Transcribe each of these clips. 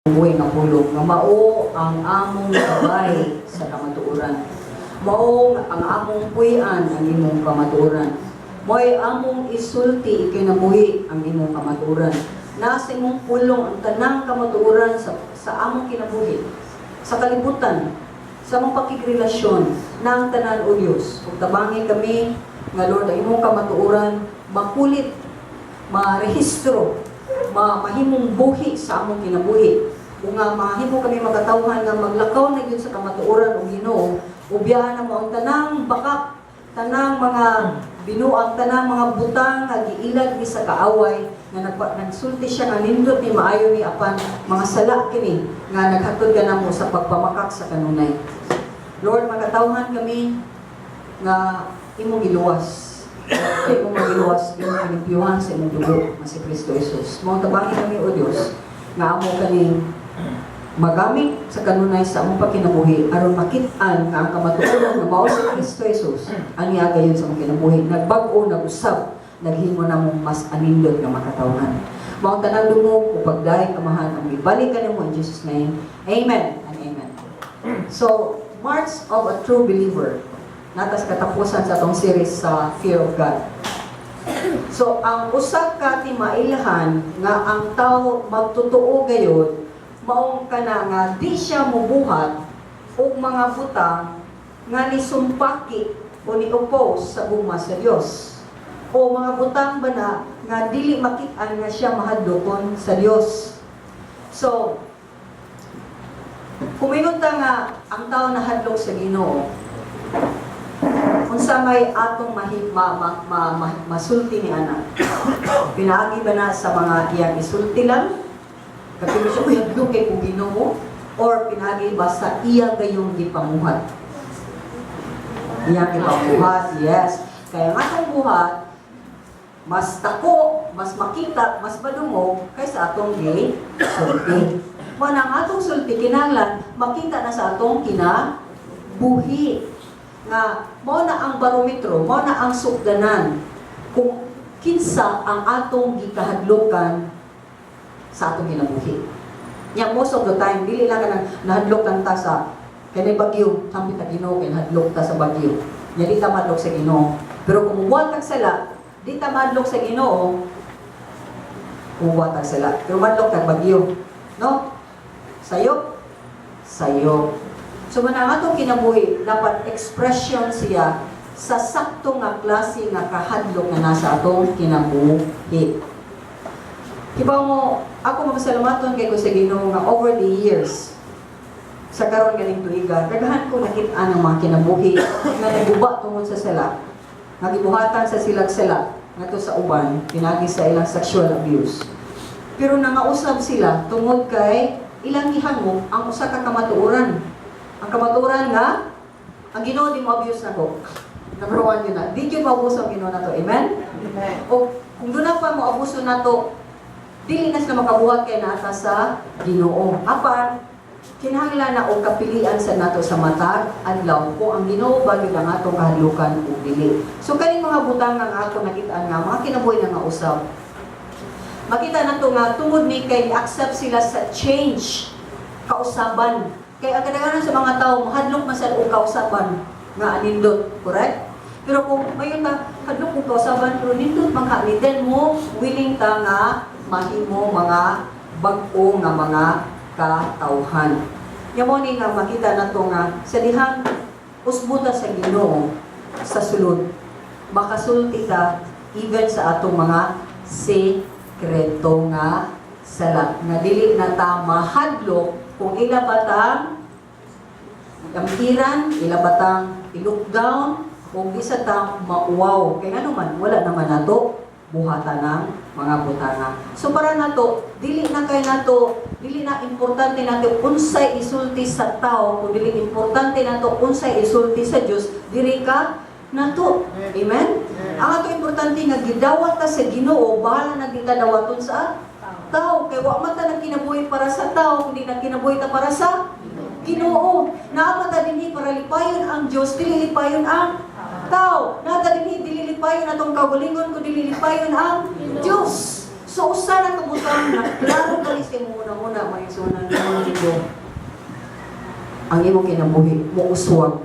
Buhay nga pulong nga mao ang among gabay sa kamatuoran. Mao ang among puy-an ang imong kamatuoran. Mo'y among isulti ikinabuhi ang imong kamatuoran. Nasa imong pulong ang tanang kamatuoran sa among kinabuhi, sa kalibutan, sa among pakigrelasyon na ang tanan, O Dios. Ug tabangi kami nga, Lord, ang imong kamatuoran makulit, marehistro, mahimong buhi sa among kinabuhi. Kung nga mahimo kami makatawhan nga maglakaw na gyud sa kamatuoran, o Ginoo, ubiyahan na mo ang tanang bakak, tanang mga binuang, tanang mga butang nga giilad ni sa kaaway nga nagsulti siya nga nindot ni, maayo ni, apan mga sala kini nga naghatod ka namo sa pagpamakak sa kanunay. Lord, makatawhan kami nga imong giluwas. Kay imong magiluwas, imong limpyuhan sa imong dugo nga si Kristo Jesus. Mao tabangi kami, O Dios, nga amo kaning magamit sa kanunay sa among pagkinabuhi aron makit-an nga ang kamatuoran nga mao si Kristo Jesus ang niagayon sa among kinabuhi, nagbag-o, nag-usab, naghimo namong mas anindot nga makatawhan. Mao ang tanang dungog ug pagdayeg, Amahan, ang ibalik kanimo in Jesus' name. Amen and amen. So, marks of a true believer. Naa ta sa katapusan sa atong series sa fear of God. So, ang usa ka timailhan nga ang tao magtotoo gayod, maong kana nga di siya mubuhat og mga butang nga nisumpaki o ni-oppose sa gugma sa Dios. O mga butang ba na nga dili makit-an nga siya mahadlokon sa Dios. So, kung ingon ta nga ang tao nahadlok sa Ginoo, unsa may atong mahi, ma, ma, ma, ma, masulti ni ana? Pinaagi ba na sa mga iyang isulti lang? Kapag siya, "Uy, hadlok kay kung Ginoo," or pinaagi ba sa iya gayong gipamuhat? Iyang gipamuhat, yes. Kaya ang atong buhat, mas dako, mas makita, mas madungog kaysa atong gisulti. Mao na ang atong sulti kinahanglan makita na sa atong kinabuhi. Nga mao na ang barometro, mao na ang sukdanan kung kinsa ang atong gikahadlokan sa atong kinabuhi. Nya most of the time dili lang kanang nahadlok ta sa kani bagyo, sampit ta Ginoo kay nahadlok ta sa bagyo. Nya di ta mahadlok sa Ginoo. Pero kung mubuhat tag sala, di ta mahadlok sa Ginoo kung mubuhat tag sala. Pero mahadlok tag bagyo. No? Sayop? Sayop. So man ang atong kinabuhi, dapat expression siya sa sakto nga klase nga kahadlok nga nasa atong kinabuhi. Kibaw mo, ako mapasalamaton kay ko sa Ginoo nga over the years, sa karon ganing tuiga, daghan ko nakit-an ang mga kinabuhi nga naguba tungod sa sala, nga gibuhatan sa silag sala ngadto sa uban, pinagi sa ilang sexual abuse. Pero nangausab sila tungod kay ilang gihangop ang usa ka kamatuoran. Ang kamatuoran nga, ang Ginoo di mo abuse nako. Number one yun na. Di gyud mo-abuso ang Ginoo nato. Amen? Amen. O kung doon na pa mo abuso nato, dili na sila makabuhat kay naa ta sa Ginoo. Apan kinahanglan na og kapilian sa nato sa matag adlaw kung ang Ginoo ba gyud ang atong kahadlukan o dili. So kaning mga butang nga ako nakitaan nga mga kinabuhi na nga usab. Makita nato nga tungod ni kay accept sila sa change kausaban. Kay ang kadaghanan sa mga tao mahadlok man sa og kausaban nga anindot, correct? Pero kung mayon ta hadlok og kausaban pero nindot man ka ni, then mo willing ta nga mahimo mga bag-o nga mga katawhan. Nya mo ni nga makita nato nga sa dihang usbuta sa Ginoo sa sulod, makasulti ta even sa atong mga sekreto nga sala nga dili na ta mahadlok kung ila ba tang ampiran, ila ba tang i-look down, kung isa tang mauwaw. Kaya nga naman, wala naman nato buhatan ng mga butanga. So para nato, dili na kay nato, dili na importante nato unsay isulti sa tao, kung dili importante nato unsay isulti sa Dios, diri ka nato. Amen? Ang ato importante nga gidawat ta sa Ginoo, bahala na di ta dawaton sa tao. Kay wa man ta nagkinabuhi para sa tao, kundi nagkinabuhi ta para sa Ginoo. Naa man ta dinhi para lipayon ang Dios, dili lipayon ang tao. Naa ta dinhi dili lipayon atong kaugalingon, kundi lipayon ang Dios. So usa na ka butang na klaro kani sa imong una-una, mga igsuonan ninyo. Ang imong kinabuhi mo uswag.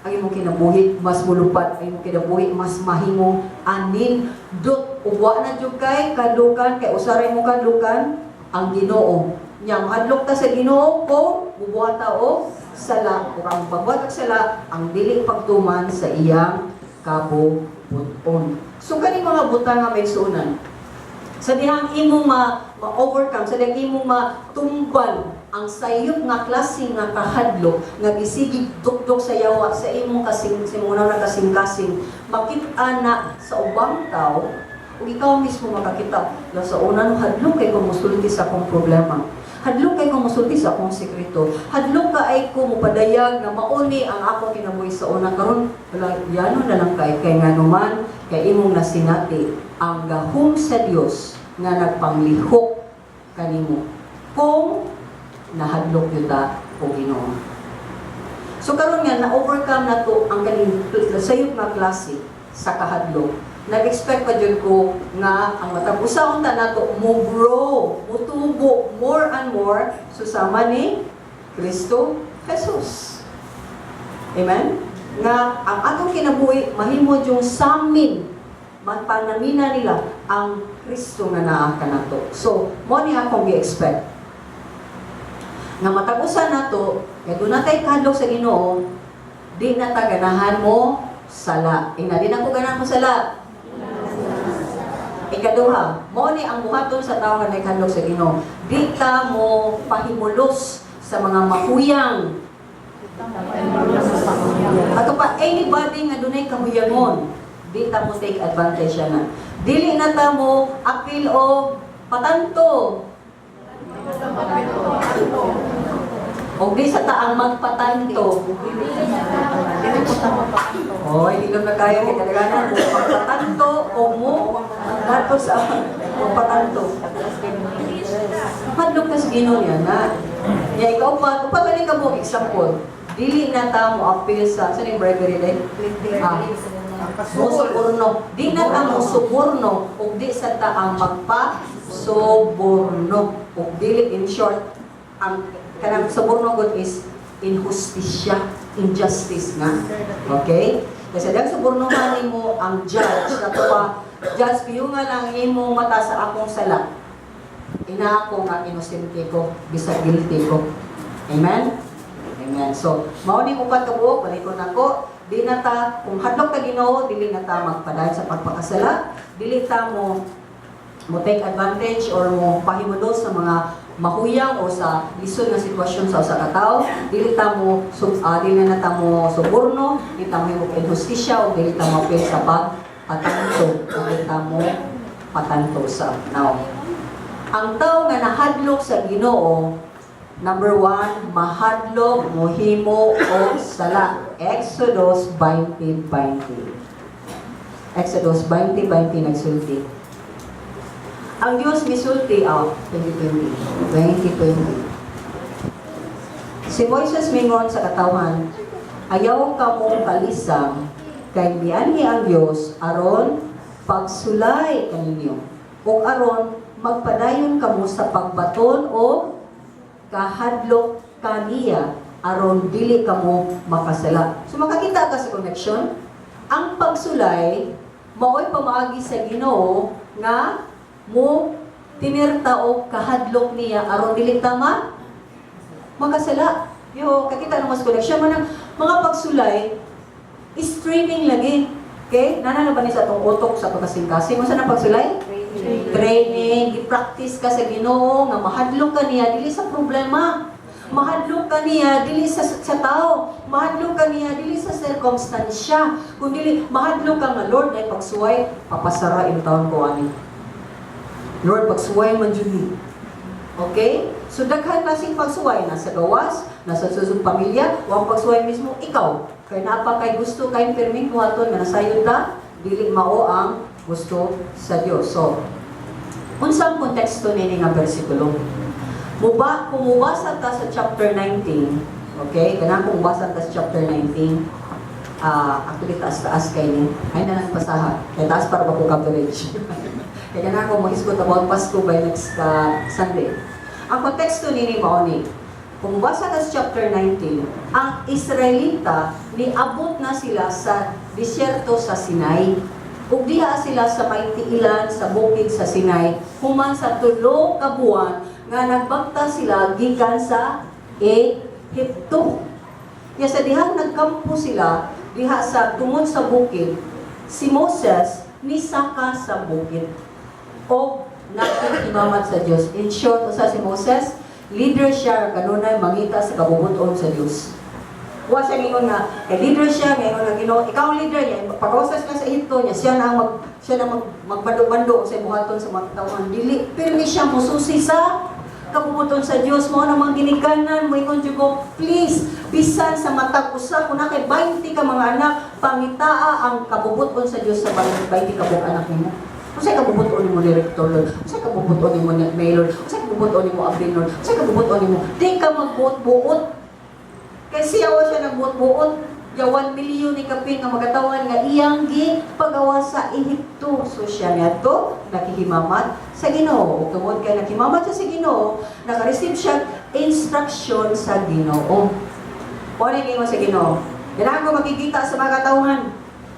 Ang imong kinabuhi mas mulupad, ang imong kinabuhi mas mahimong anin dot ug wa na jud kay kadlukan, kay usa ra imong kadlukan, ang Ginoo. Nya mahadlok ta sa Ginoo kung mubuhat ta og sala, ug ang pagbuhat og sala ang dili pagtuman sa iyang kabubuton. So kaning mga butang nga, mga igsuonan, sa dihang imong ma ma-overcome, sa dihang imong matumbal ang sayop nga klase nga kahadlok nga gisigig dukdok sa yawa sa imong kasing simuna na kasing-kasing, makit-a na sa ubang tao ug ikaw mismo makakita na sa una no, hadlok kay ko musulti sa akong problema. Hadlok kay ko musulti sa akong sekreto. Hadlok kay ko mupadayag nga mauni ang akong kinabuhi sa una. Karon wala, yano na lang kay kay nganuman kay imong nasinati ang gahom sa Dios nga nagpanglihok kanimo kung nahadlok yuta o Ginoo. So karon nga na-overcome na to ang kaning sayop nga klase sa kahadlok. Nag-expect pa jud ko nga ang matag usa unta nato mo grow, mutubo more and more susama ni Kristo Jesus. Amen? Nga ang atong kinabuhi mahimo yung samin mapanamina nila ang Kristo nga naa kanato. So, mo ni akong gi-expect. Nga matag usa nato, kay duna tay kahadlok sa Ginoo, di na ta ganahan mo sala. Ingna, di na ko ganahan mo sala. Ikaduha, mo ni ang buhaton sa tawo nga nagkahadlok sa Ginoo. Di ta mo pahimulos sa mga mahuyang. Ato pa, anybody nga dunay kahuyangon, di ta mo take advantage na. Dili na ta mo apil o patanto. O di sa taang magpatanto. Oy, hilom na kayo kay kadaghanan mo magpatanto o mo dato sa magpatanto. Hadlok ka sa Ginoo niya na. Ya ikaw pa, upat pa ka mo example. Dili na ta mo appeal sa ning bribery day? Ah, mo suborno. Di na ta mo suborno ug di sa ta ang magpa suborno. Ug dili, in short, ang kanang suborno gud is inhustisya, injustice na. Okay? Kasi dahil subornohan nimo ang judge na to pa, "Judge, nga lang imo mata sa akong sala." Ina ako nga inosente ko, bisag guilty ko. Amen? Amen. So, mao ning upat ka buok, balikon nako, di na ta, kung hadlok ta Ginoo, dili na ta magpadayon sa pagpakasala, dili ta mo mo take advantage or mo pahimulos sa mga mahuyang o sa lisod nga sitwasyon sa usa ka tawo, dili na ta mo suborno, dili ta mo himo inhustisya o dili ta mo apil sa pagpatanto o dili ta mo patanto sa. Now, ang tao nga nahadlok sa Ginoo, number 1, mahadlok mohimo og sala. Exodus 20:20. Exodus 20:20 nagsulti. Ang Diyos misulti, oh, 2020. 2020. Si Moises mingon sa katawhan, "Ayaw kamo kalisang, kay mianhi ang Diyos aron pagsulay kaninyo ug aron magpadayon kamo sa pagbaton o kahadlok kaniya aron dili kamo makasala." So makakita ka sa connection. Ang pagsulay mao'y pamaagi sa Ginoo nga mo tinirta o kahadlok niya aron dili ta makasala. Yo, kakita ng mas connection man ang mga pagsulay is training lagi. Okay? Nana na ba ni sa atong utok sa pagkasing-kasing? Unsa na pagsulay? Training. I-practice ka sa Ginoo nga mahadlok ka niya dili sa problema. Mahadlok ka niya dili sa tao. Mahadlok ka niya dili sa sirkumstansya. Kung dili mahadlok ka nga, "Lord, ay pagsuway, papasara yung taon ko ani. Lord, pagsuway man jud ni." Okay? So daghan klaseng pagsuway, nasa gawas, nasa susong pamilya, o ang pagsuway mismo ikaw. Kay napa kay gusto kay pirming buhaton nga nasayod ta, dili mao ang gusto sa Dios. So, unsang konteksto nini nga bersikulo? Muba, kung mubasa ta sa chapter 19, okay? Kanang kung mubasa ta sa chapter 19, actually taas-taas kay ni. Ay na lang pasaha. Kay taas para ba ko coverage. Kaya na ako mag-isgot about Pasko by next Sunday. Ang konteksto nini mao ni, kung mubasa ka sa chapter 19, ang Israelita niabot na sila sa disyerto sa Sinai. Ug diha sila sa may tiilan sa bukid sa Sinai, human sa 3 ka buwan nga nagbakta sila gikan sa Ehipto. Ya sa dihang nagkampo sila, diha sa tungod sa bukid, si Moses nisaka sa bukid o nakikimamat sa Dios. In short, usa si Moses, leader siya kanunay mangita sa kabubuton sa Dios. Wa siya ngingon nga, kay leader siya, ngingon nga Ginoo, ikaw ang leader niya, pagawas na sa Ehipto niya, siya na magbando-bando sa buhaton sa mga tawhan. Dili, pirmi siya mususi sa kabubuton sa Dios. Mao namang ginikanan, moingon jud ko, please, bisan sa matag usa, kung naa kay 20 ka mga anak, pangitaa ang kabubuton sa Dios sa 20 ka buok anak nimo. Unsay kabubuton nimo, Director Lord? Unsay kabubuton nimo, Mayor? Unsay kabubuton nimo, Abrin Lord? Unsay kabubuton nimo? Di ka magbuot-buot. Kay siya wa siya nagbuot-buot. Ya 1 million ni kapin nga magatawan nga iyang gi pagawa sa Ehipto. So siya niadto nakihimamat sa Ginoo. Ug tungod kay nakihimamat siya sa Ginoo, naka-receive siya instruction sa Ginoo. Mao ni ingon sa Ginoo. Ganahan ko makikita sa mga katawhan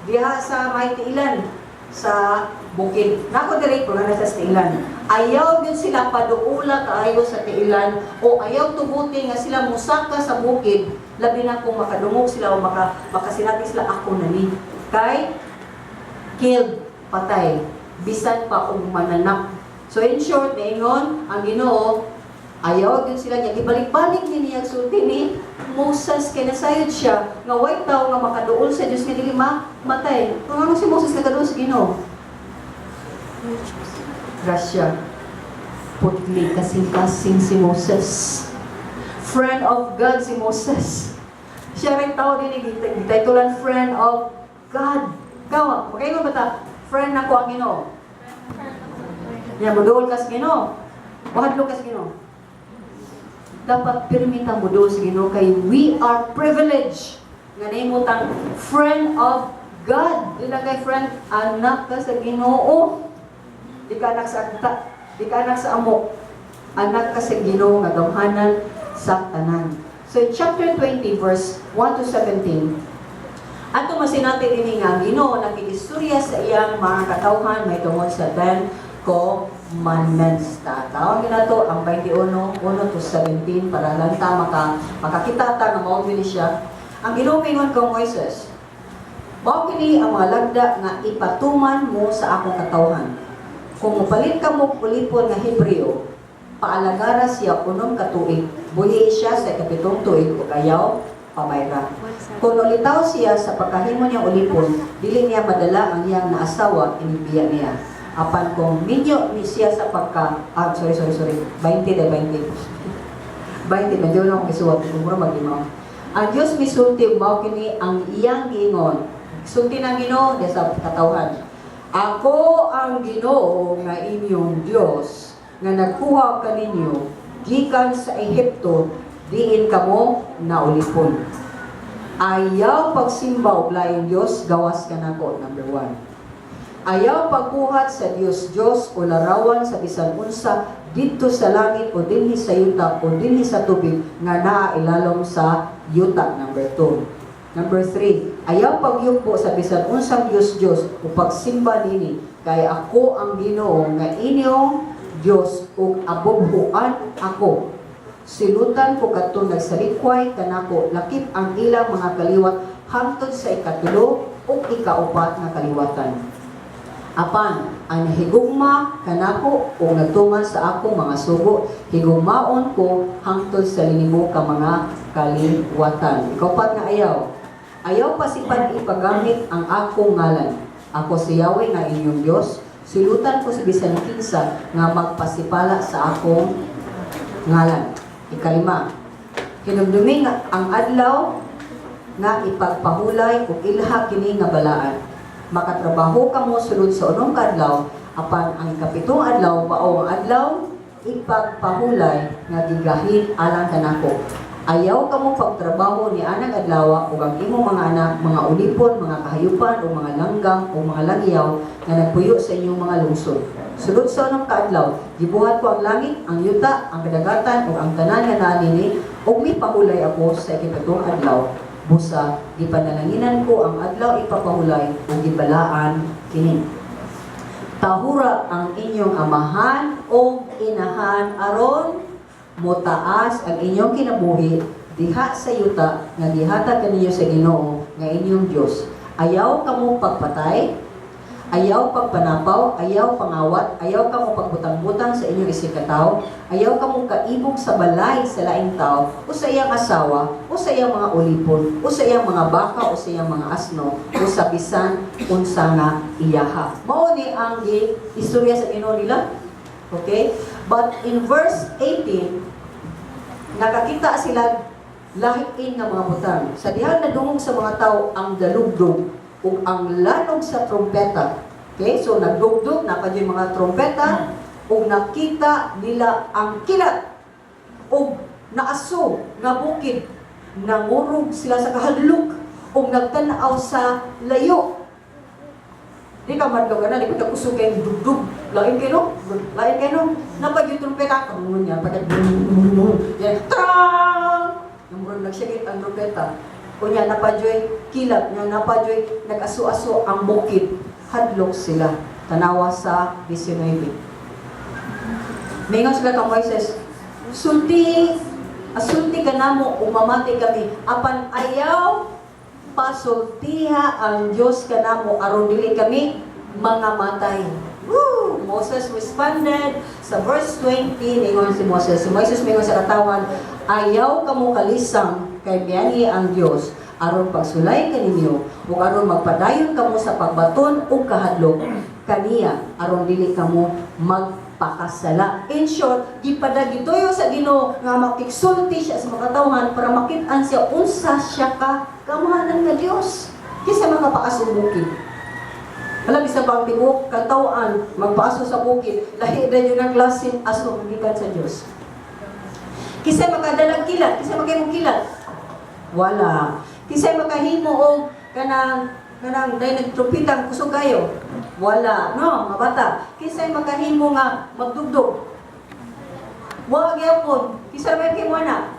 diha sa may tiilan sa bukid. Nako diri ko na sa tiilan. Ayaw gyud sila paduula kaayo sa tiilan o ayaw tuguti nga sila musaka sa bukid, labi na kung makadungog sila o makasinati sila, "Ako na ni." Kay killed, patay, bisan pa og mananak. So in short, niingon ang Ginoo, ayaw gyud sila niya gibalik-balik ni niya sulti ni Moses kay nasayod siya nga way tawo nga makaduol sa Dios nga dili matay. Kung ano si Moses nakaduol sa Ginoo? Grasya. Putli kasing-kasing si Moses. Friend of God si Moses. Siya rin tao din gititulan friend of God. Kawa, makaingon ba ta? "Friend nako ang Ginoo." Ya, muduol ka sa Ginoo. Wahadlok ka sa Ginoo. Dapat pirmi ta muduol sa Ginoo kay we are privileged nga nahimo tang friend of God. Di lang kay friend, anak ka sa Ginoo. Di ka anak sa agta, di ka anak sa amo. Anak ka sa Ginoo nga gamhanan sa tanan. So in chapter 20 verse 1 to 17, ato masinati dinhi nga ang Ginoo nakigistorya sa iyang mga katawhan may tungod sa Ten Commandments. Tawag nato ang 21, 1 to 17 para lang ta makakita ta nga mao gyud ni siya. Ang Ginoo mingon kang Moises, "Mao kini ang mga lagda nga ipatuman mo sa akong katawhan. Kung mopalit ka mo ulipon nga Hebreo, paalagara siya 6 ka tuig, buhi siya sa ikapitong tuig ug ayaw pabayra. Kung ulitaw siya sa pagkahimo niya ulipon, dili niya madala ang iyang naasawa, inigbiya niya. Apan kung minyo ni siya sa pagka," ah, sorry, sorry, sorry, 20 de 20. 20, medyo na akong isuwat, mura magimaw. Ang Diyos misulti, mao kini ang iyang giingon. Sulti ng Ginoo diya sa katawhan. "Ako ang Ginoo nga inyong Dios nga nagkuha kaninyo gikan sa Ehipto diin kamo naulipon. Ayaw pagsimba og laing Dios gawas kanako," number 1. "Ayaw pagbuhat sa Dios Dios o larawan sa bisan unsa didto sa langit o dinhi sa yuta o dinhi sa tubig nga naa ilalom sa yuta," number 2. Number 3, "Ayaw pagyugbo sa bisan unsang Dios Dios o pagsimba nini kay ako ang Ginoo nga inyong Dios ug abubhuan ako. Silutan ko kadtong nagsalikway kanako lakip ang ilang mga kaliwat hangtod sa ikatulo ug ikaupat nga kaliwatan. Apan ang higugma kanako o nagtuman sa akong mga sugo, higugmaon ko hangtod sa linibo ka mga kaliwatan." Ikaupat nga ayaw. "Ayaw pasipad ipagamit ang akong ngalan. Ako si Yahweh nga inyong Dios. Silutan ko sa bisan kinsa nga magpasipala sa akong ngalan." Ikalima, "Hinumdumi nga ang adlaw nga ipagpahulay ug ilha kini nga balaan. Makatrabaho kamo sulod sa 6 ka adlaw, apan ang ikapitong adlaw mao ang adlaw ipagpahulay nga gigahin alang kanako. Ayaw kamo pagtrabaho ni anang adlaw ug ang imong mga anak, mga ulipon, mga kahayupan o mga langgam o mga langyaw nga nagpuyo sa inyong mga lungsod." Sulod sa unom ka adlaw, gibuhat ko ang langit, ang yuta, ang kadagatan ug ang tanan nga naa niini, ug mipahulay ako sa ikapitong adlaw. Busa gipanalanginan ko ang adlaw ipapahulay ug gibalaan kini. Tahura ang inyong amahan o inahan aron motaas ang inyong kinabuhi diha sa yuta nga gihatag kaninyo sa Ginoo nga inyong Dios. Ayaw kamo pagpatay, ayaw pagpanapaw, ayaw pangawat, ayaw kamo pagbutang-butang sa inyong isigkatawo, ayaw kamo kaibog sa balay sa laing tao, o sa iyang asawa, o sa iyang mga ulipon, o sa iyang mga baka, o sa iyang mga asno, o sa bisan unsa nga iyaha. Mao ni ang gi istorya sa Ginoo nila. Okay? But in verse 18, nakakita sila lahiin nga mga butang. Sa dihang nadungog sa mga tao ang dalugdog ug ang lanog sa trompeta. Okay? So nagdugdog na pa yung mga trompeta ug nakita nila ang kilat ug naaso nga bukid. Nangurog sila sa kahadlok ug nagtan-aw sa layo. Di ka madlog na, di ka kusog kay dugdug. Lain kay no? Lain kay no? Napag yung trompeta, kamungon niya, pagkat yan, tarang! Yung murag nagsyagit ang trompeta. Unya napadyoy kilat, nya napadyoy nag-aso-aso ang bukid. Hadlok sila. Tanawa sa 19. Mingon sila kang Moises, "Sulti, asulti ka namo, umamati kami. Apan ayaw pasultiha ang Diyos kanamo aron dili kami mga matay." Woo! Moses responded sa verse 20, ningon si Moses. Si Moses mingon sa katawan, "Ayaw kamo kalisang kay mianhi ang Dios aron pagsulay kaninyo ug aron magpadayon kamo sa pagbaton ug kahadlok kaniya aron dili kamo magpakasala." In short, gipadagituyo sa Ginoo nga makigsulti siya sa mga katawhan para makit-an siya unsa siya ka kamahalan nga Dios. Kinsa makapaaso bukid? Alam, isa pa ang tibuok katawhan magpaaso sa bukid, lahi na yun ang klaseng aso gikan sa Dios. Kinsa makadalag kilat? Kinsa makahimong kilat? Wala. Kinsa makahimo og kanang kanang dahil nagtrumpetang kusog kayo? Wala. No, mabata. Kinsa makahimo nga magdugdog? Wa gyapon. Kinsa may kimo na?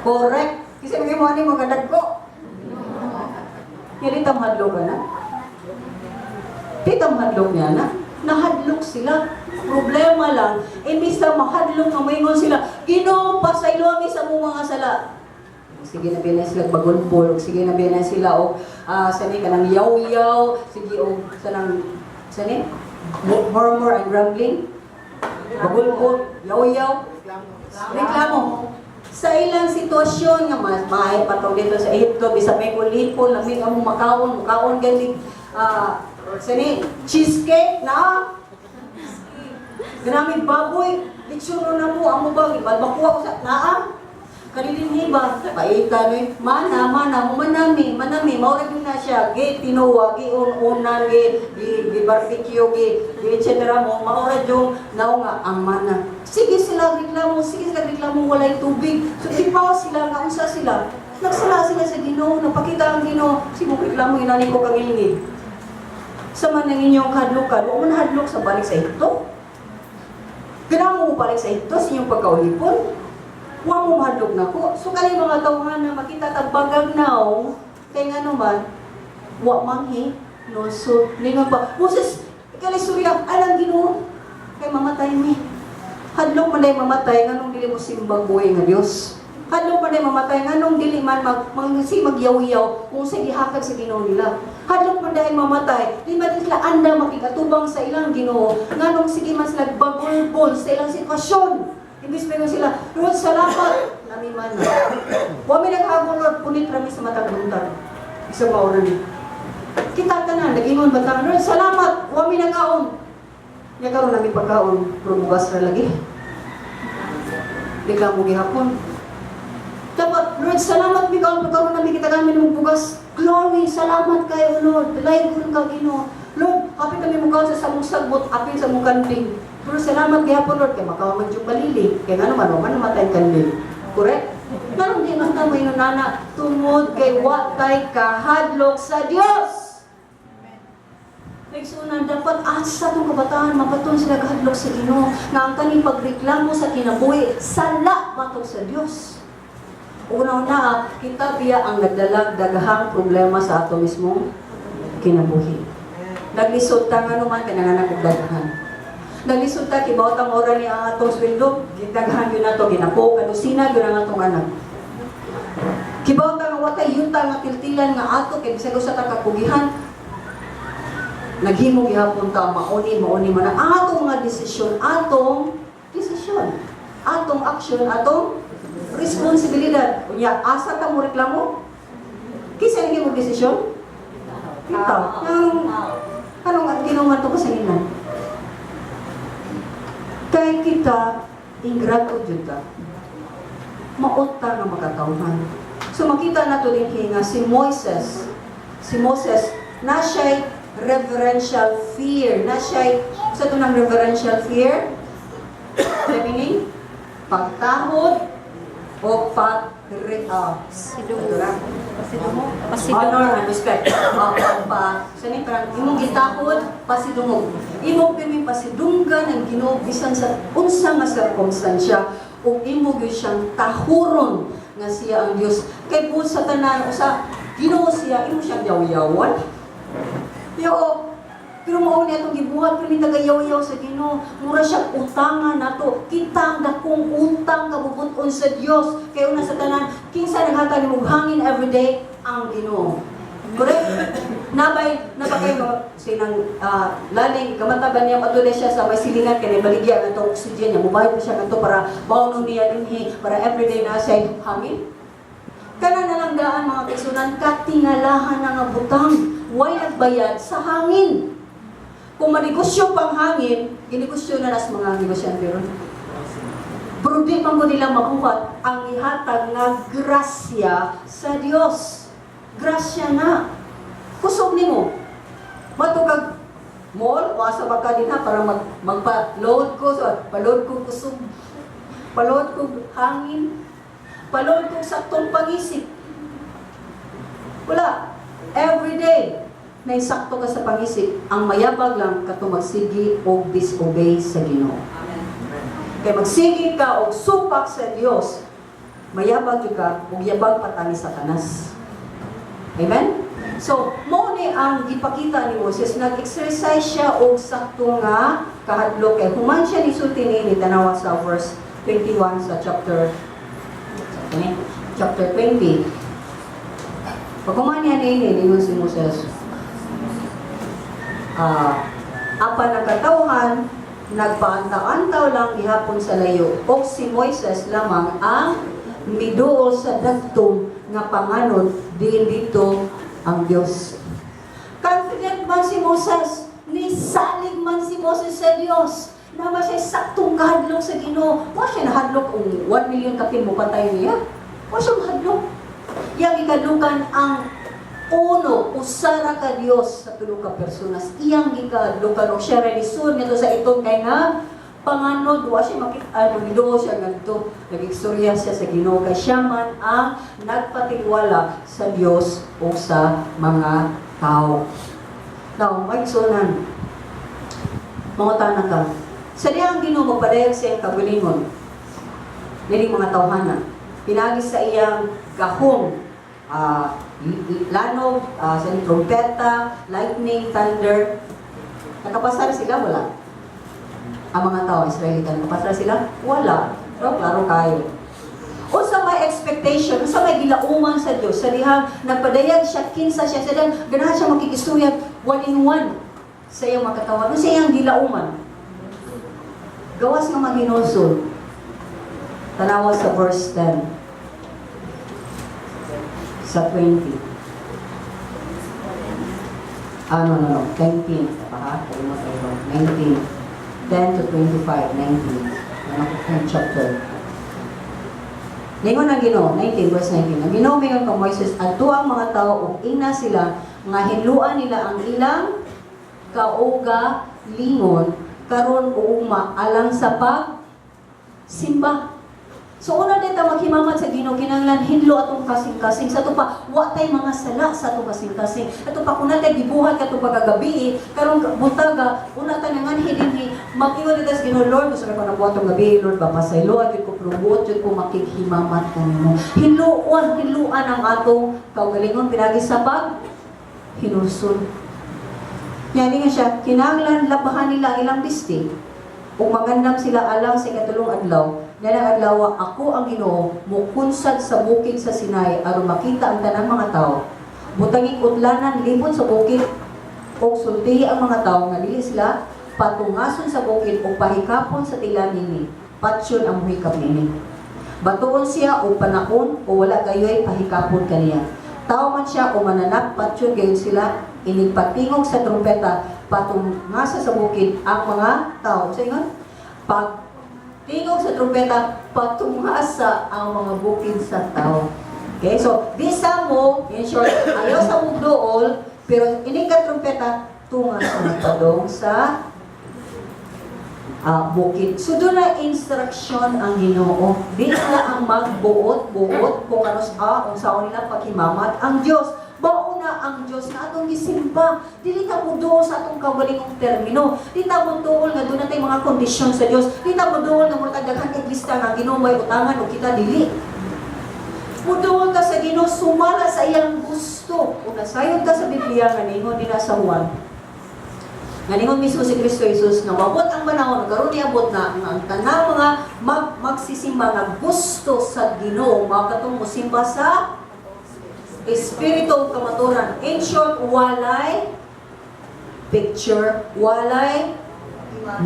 Correct. Kinsa may kimo ani mga dagko? Kaya di hadlok ka na. Di hadlok niya na. Nahadlok sila. Problema lang, imbis na mahadlok nga moingon sila, "Ginoo, pasaylo mi sa among mga sala." Sige na biya sila bagulpol, sige na biya sila og sa ni kanang yaw-yaw, sige og sa nang sa ni murmur and grumbling. Bagulpol, yaw-yaw, reklamo. Sa ilang sitwasyon nga mas maay pa dito sa Ehipto, bisa may kulipon, lamig ang makaon, makaon gani sa ni cheesecake na Ganamig baboy, lechon na mo, amo ba, ibalbakuha ko sa naa. Kanilin ba? Paita ni, mana, mana, mo manami, manami, mao ra gyud na siya, gi tinuwa, gi un-unan, gi barbecue, gi etc. mo, mao ra yung nao nga ang mana. Sige sila reklamo, sige sila reklamo, walay tubig. So di pa sila nga unsa sila. Nagsala sila sa Ginoo, napakita ang Ginoo, sige mo reklamo inani ko kang ilingid. Sa man ang inyong kahadlukan, wa man hadlok sa balik sa Ehipto. Ganahan mo balik sa Ehipto sa inyong pagkaulipon. Wa mo mahadlok nako. So kani mga tawhan na makita tag bagag naong kay nga naman wa manghi no. So ningon pa Moses, ikaw alang Ginoo kay mamatay mi. Hadlok man day mamatay, nganong dili mo simbag buhi nga Dios? Hadlok man day mamatay, nganong dili man mag, mag si magyaw-yaw kung sa gihakag sa Ginoo nila? Hadlok man dahil mamatay, di man sila anda makikatubang sa ilang Ginoo, nganong sige man sila bagulbol sa ilang sitwasyon? Imbis mo sila, "Lord, salamat, nami man na. Wa mi naghagon, Lord, punit rami sa matag buntag." Isa pa ni. Kita tanan, nag-ingon ba ta, "Lord, salamat, wa mi nagkaon. Nya karon nami pagkaon, pero bugas ra lagi." Reklamo gihapon. Dapat, "Lord, salamat mi kaon pagkaron nami kita kami ng bugas. Glory, salamat kayo, Lord. Dalaygon ka, Ginoo. Lord, hapit kami mo kaon sa samong sagbot, apil sa mong kanding. Pero salamat gihapon, Lord, kay makaon man yung balili. Kay nga naman, wa man namatay ang kanding." Correct? Nganong di man ta moingon nana tungod kay wa tay kahadlok sa Dios? Igsuonan, dapat asa itong kabataan, mabaton sila kahadlok sa Ginoo, nga ang kaning pagreklamo sa kinabuhi, sala batok sa Dios. Una-una, kita biya ang nagdalag daghang problema sa ato mismong kinabuhi. Naglisod ta nga naman, kay nanganak og daghan. Naglisod ta, kibaw tang ora ni ang atong sweldo, gidaghan yun nato, ginapo, kanusina yun ang atong anak. Kibaw ta nga watay yuta nga tiltilan nga ato, kay bisag usa ta kakugihan, naghimo gihapon ta mauni mauni man ang atong mga desisyon, atong desisyon, atong action, atong responsibilidad. Unya asa ta mo reklamo? Kinsa nang mo desisyon? Kita. Anong anong ginawa to kasanginan? Kay kita ingrato jud ta. Maot ta nga makatawhan. So makita nato din nga si Moses na siya'y reverential fear. Na siya'y, sa ito ng reverential fear? The meaning? Pagtahod o pag Sidungog. ito na. Pasidungog. Honor and respect. Pa, sa ni parang imong gitahod, pasidungog. Imo pirmi pasidunggan ang Ginoo bisan sa unsa nga sirkumstansya ug imo gyud siyang tahuron nga siya ang Dios. Kay buot sa tanan usa Ginoo siya, imo siyang yaw-yawan. Yo, pero mao ni atong gibuhat pero tagayaw-yaw sa Ginoo. Mura siya utangan nato. Kita ang dakong utang kabubut-on sa Dios. Kay una sa tanan, kinsa naghatag nimo hangin everyday? Ang Ginoo. Correct? Nabay, nabakay mo sinang laling kamata ba niya patuloy siya sa may silingan kay baligya nga itong oxygen niya, mubayad pa siya ngadto para bawon niya dinhi para everyday na siya hangin. Kana na lang daan, mga kaigsuonan, katingalahan na nga butang, way nagbayad sa hangin. Kung manegosyo pang hangin, ginegosyo na nas mga negosyante ron. Pero di man ko nila mabuhat ang ihatag nga grasya sa Dios. Grasya na. Kusog nimo. Matukag mall o asa ba ka din ha para magpa-load ko, so, pa-load ko kusog, pa-load ko hangin, pa-load ko saktong pangisip. Wala. Every day, na sakto ka sa pangisip, ang mayabag lang kato magsigi og disobey sa Ginoo. Kay magsigi ka og supak sa Dios, mayabag jud ka ug yabag patani sa Satanas. Amen? So, mo ni ang gipakita ni Moses, nag-exercise siya og sakto nga kahadlok kay human siya nisulti niini. Tanawa sa verse 21 sa chapter okay, chapter 20. Pag human niya niini, ningon si Moses, apan ang katawhan nagpaantaw-antaw lang gihapon sa layo og si Moises lamang ang miduol sa dagtom nga panganod diin dito ang Dios. Confident man si Moses, nisalig man si Moses sa Dios. Naa siya saktong kahadlok sa Ginoo. Wa siya nahadlok kung 1 million kapin mo patay niya. Wa siya mahadlok. Iyang gikadlukan ang uno, usara ka Dios sa tulo ka personas. Iyang gikadlukan og siya relisod ngadto sa itom kay nga panganod wa siya makita ano miduol siya ngadto, nag-istorya siya sa Ginoo kay siya man ang nagpatiwala sa Dios o sa mga tao. Now, mga igsuonan, mangutana ka. Sa diha ang Ginoo magpadayag sa iyang kaugalingon nining mga tawhana, pinaagi sa iyang gahom, lanog, sa iyang trompeta, lightning, thunder. Nakapasar sila? Wala. Ang mga tao, Israelita, nakapasar sila? Wala. Pero klaro kayo. Unsa may expectation, unsa may gilauman sa Dios sa dihang nagpadayag siya kinsa siya, sa dihang ganahan siya makikistorya one in one sa iyang makatawan? Unsa iyang gilauman? Gawas nga maghinulsol. Tanawa sa verse 10 sa 20. Ah, no. 19. Pa ha? Kalimot ko. 19. 10 to 25, 19. Ano ko yung chapter? Ningon ang Ginoo, 19 verse 19. Ang Ginoo mingon kang Moises, "Adto ang mga tao ug ingna sila nga hinluan nila ang ilang kaugalingon karon o ugma alang sa pag simba." So una din ta maghimamat sa Ginoo, kinahanglan hinlo atong kasing-kasing. Sa ato pa, wa tay mga sala sa atong kasing-kasing. Ato pa kun natay gibuhat katong pagkagabi, karong buntaga, una ta nanganhi dinhi, mag-ingon dito sa Ginoo, "Lord, gusto ko na buhat tong gabi, Lord, pasayloa jud ko, pero buot jud ko makighimamat kanimo." Hinluan, hinluan ang atong kaugalingon pinagi sa pag hinulsol. Yani nga siya, kinahanglan labahan nila ang ilang bisti ug mangandam sila alang sa ikatulong adlaw. Nganang adlaw, ako ang Ginoo mukunsad sa bukid sa Sinai aron makita ang tanang mga tao. Butangig utlanan libot sa bukid ug sultihi ang mga tao nga dili sila patungason sa bukid o pahikapon sa tilan nini. Patyon ang muhikap nini. Batuon siya o panaon o wala gayoy pahikapon kaniya. Tao man siya o mananap, patyon gayon sila. Inigpatingog sa trumpeta, patungasa sa bukid ang mga tao. Sa ingon, pag tingog sa trumpeta, patungasa ang mga bukid sa tao. Okay, so bisa mo, in short, ayaw sa mugduol, pero inig ka trumpeta, tunga sa padong sa bukid. So doon na instruction ang Ginoo. Di sila ang magbuot-buot kung ano sa unsaon nila paghimamat ang Dios. Mao na ang Dios na atong gisimba. Dili ta mo duol sa atong kaugalingong termino. Di ta mo duol nga doon natay mga kondisyon sa Dios. Di ta mo duol nga murag daghan kay lista nga Ginoo may utangan o kita dili. Muduol ka sa Ginoo sumala sa iyang gusto. Kung nasayod ka sa Biblia nga ningon nila sa Juan, nga ningon mismo si Kristo Jesus nga moabot ang panahon, karon niabot na nga ang tanang mga magsisimba nga gusto sa Ginoo mao katong mosimba sa espiritu ug kamatuoran. In short, walay picture, walay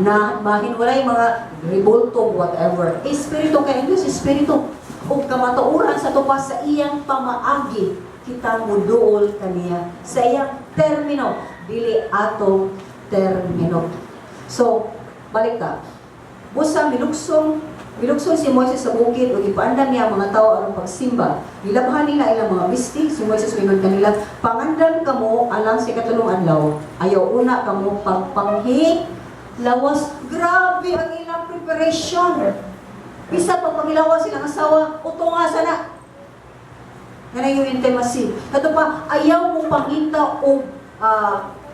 na mahin, walay mga rebulto, whatever. Espiritu kay English, espiritu ug kamatuoran sa tupas sa iyang pamaagi kita muduol kaniya sa iyang termino, dili atong termino. So balik ta. Busa miluksong si Moises sa bukid ug ipaandam niya ang mga tao aron pagsimba. Gilabhan nila ilang mga bisti. Si Moises mingon kanila, "Pangandam kamo alang sa ikatulong adlaw. Ayaw una kamo pagpanghi lawas." Grabe ang ilang preparation. Bisa pag panghilawas silang asawa, utunga sana. Nga yung intimacy. Kato pa, ayaw mo pangita og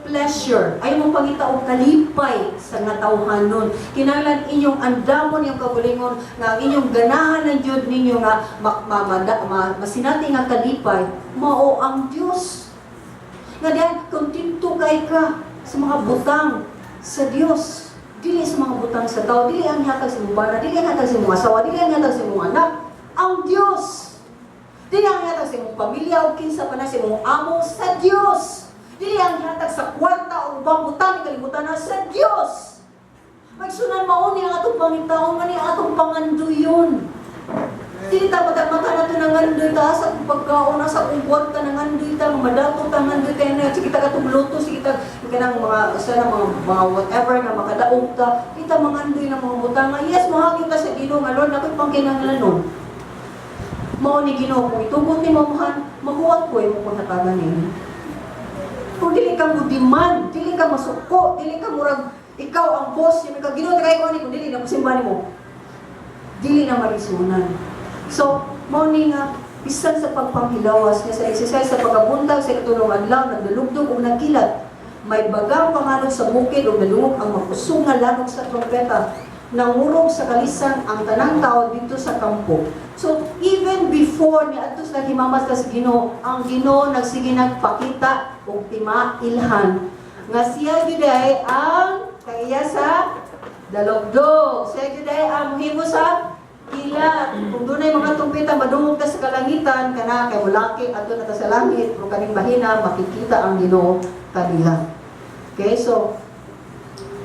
pleasure. Ayaw mo pangita og kalipay sa nga tawhanon. Kinahanglan inyong andamon yung kaugalingon nga ang inyong ganahan ng Dios ninyo nga masinati nga kalipay mao ang Dios. Nga diyan, kontento kay ka sa mga butang sa Dios. Dili sa mga butang sa tao, dili ang hatag sa imong bana, dili ang hatag sa imong asawa, dili ang hatag sa imong anak, ang Dios. Dili ang hatag sa imong pamilya o kinsa pa na sa imong amo, sa Dios. Dili ang hatag sa kwarta o ubang butang ni kalibutan na, sa Dios. Magsunan, mao ni ang atong pangitaon, man ni ang atong panganduyon. Dili ta mata mata na to nangandoy ta sa akong pagkaon, sa akong kwarta nangandoy ta, madato ta nangandoy ta na sige ta katong luto, sige ta kanang mga usa na mga whatever nga makadaog ta, di ta mangandoy ng mga butang nga yes mohagyo ta sa Ginoo nga, "Lord, ako'y pangkinahanglanon." Mao ni Ginoo, kung itugot ni mamahan, mahuwat ko imong paghatagan nini. Kung dili ka mo demand, dili ka masuko, dili ka murag ikaw ang boss, yung ka Ginoo tagay ko ani kung dili na mosimba nimo. Dili na malisunan. So, mao ni nga bisan sa pagpanghilawas nga sa exercise sa pagkabuntag sa ikatulong adlaw, nagdalugdog ug nagkilat. May bagang panganod sa bukid ug nadungog ang makusog nga lanog sa trompeta. Nangurog sa kalisang ang tanang tao dito sa kampo. So, even before ni adto sa himamat sa Ginoo, ang Ginoo nagsige nagpakita og timailhan nga siya gyud ay ang kaiya sa dalogdog. Siya gyud ay ang muhimo sa kilat. Kung dunay mga trumpeta madungog ka sa kalangitan kana kay mulaki adto na ta sa langit, pero kaning mahina makikita ang Ginoo kanila. Okay, so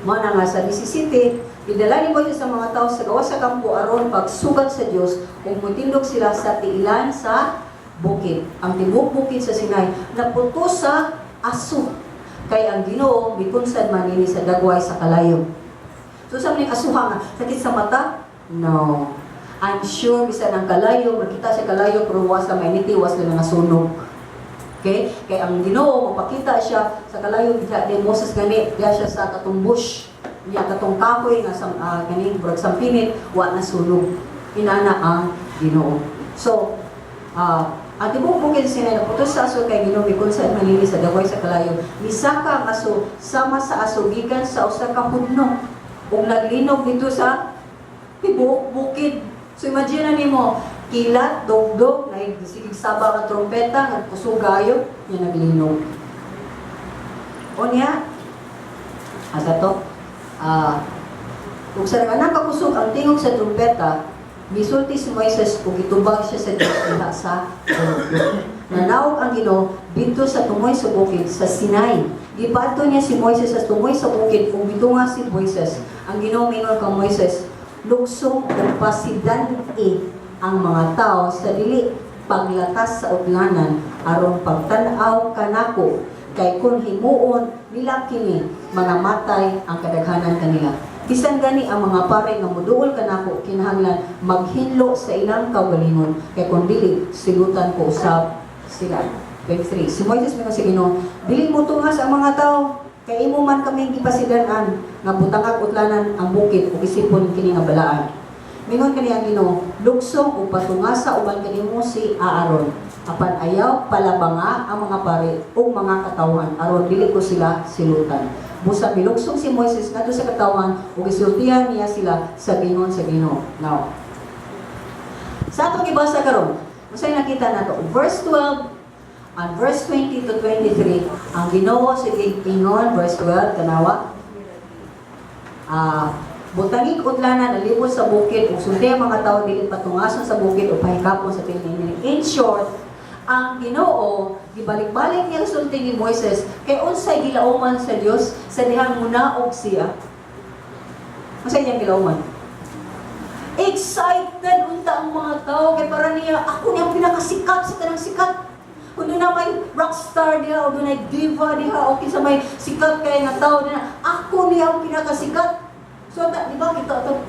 mao na nga sa 17, gidala ni Moises sa mga tao sa gawas sa kampo aron pagsugat sa Dios ug motindog sila sa tiilan sa bukid. Ang tibuok bukid sa Sinai naputo sa aso kay ang Ginoo mikunsad man nini sa dagway sa kalayo. So sa mga asuha nga sakit sa mata? No. I'm sure bisan ang kalayo, makita sa kalayo pero was sa mainiti, was na nga sunog. Okay? Kay ang Ginoo mapakita siya sa kalayo diha ni Moses gani, diha siya sa katong bush. Niya katong kahoy nga sa ganing murag sampinit wa na sunog. Inana ang Ginoo. So, ang tibuok bukid sa Sinai naputos sa aso kay Ginoo mikonsad man niini sa daway sa kalayo. Misaka ang aso sama sa aso gikan sa usa ka hudno ug naglinog dito sa tibuok bukid. So imagine na nimo, kilat, dugdog, naigsigig saba ang trompeta, nagkusog gayo, niya naglinog. O niya, asa to? Ug sa anak kakusog ang tingog sa trumpeta, misulti si Moises ug gitubag siya sa Dios diha sa Horeb. Nanaog ang Ginoo didto sa tumoy sa bukid sa Sinai. Gipadto niya si Moises sa tumoy sa bukid ug mitunga si Moises. Ang Ginoo mingon kang Moises, "Lugsong ug pasidan-i ang mga tao sa dili paglatas sa utlanan aron pagtan-aw kanako, kay kun himuon nila kini, mga matay ang kadaghanan kanila. Bisan gani ang mga pare nga muduol kanako kinahanglan maghinlo sa ilang kaugalingon, kay kun dili, silutan ko usab sila." 23. Si Moises mingon sa Ginoo, "Dili mo tungas ang mga tao, kay imo man kaming gipasidan-an nga butangag utlanan ang bukid ug isipon kini nga balaan." Mingon kani ang Ginoo, "Lugsong ug patungasa uban kanimo si Aaron. Apan ayaw palabanga ang mga pari ug mga katawhan aron dili ko sila silutan." Busa milugsong si Moises ngadto sa katawhan ug gisultihan niya sila sa gingon sa Ginoo. Now, sa atong gibasa karon, unsay nakita nato? Verse 12 and verse 20 to 23, ang Ginoo sige ingon, verse 12, tanawa. Butangig utlanan ang libot sa bukid ug sundi ang mga tao dili patungason sa bukid o pahikapon sa tinini. In short, ang Ginoo gibalik-balik niya ang sulti ni Moises kay unsay gilauman sa Dios sa dihang munaog siya. Unsay iyang gilauman? Excited unta ang mga tao kay para niya, ako niya ang pinakasikat sa tanang sikat. Kung doon na may rockstar diha o doon ay diva diha o kinsa may sikat kay nga tao diha, ako niya ang pinakasikat. So, di ba kita to?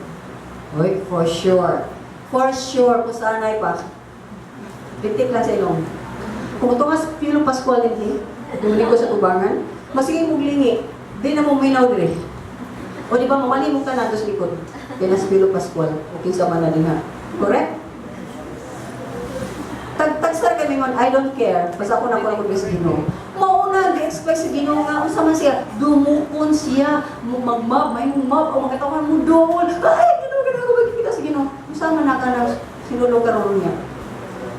Uy, for sure. For sure, kung sanay pa. Pitik lang sa ilong. Kung ito nga sa Pilo Pascual din, eh, ko sa tubangan, masige mong lingi, di na mo minaw dire. O di ba, mamali mo ka na sa likod. Kaya na si Pilo Pascual, o kinsa man na din ha. Correct? Tag tagsar kami man, I don't care. Basta ako na ko lang sa Ginoo. Mauna, gi-expect sa Ginoo nga unsa man siya, dumukon siya, magmab, may mab, o mga katawhan mo doon. Ay, Ginoo, Ginoo, ko magkita sa Ginoo. Unsa man na ka nang sinulog karon niya?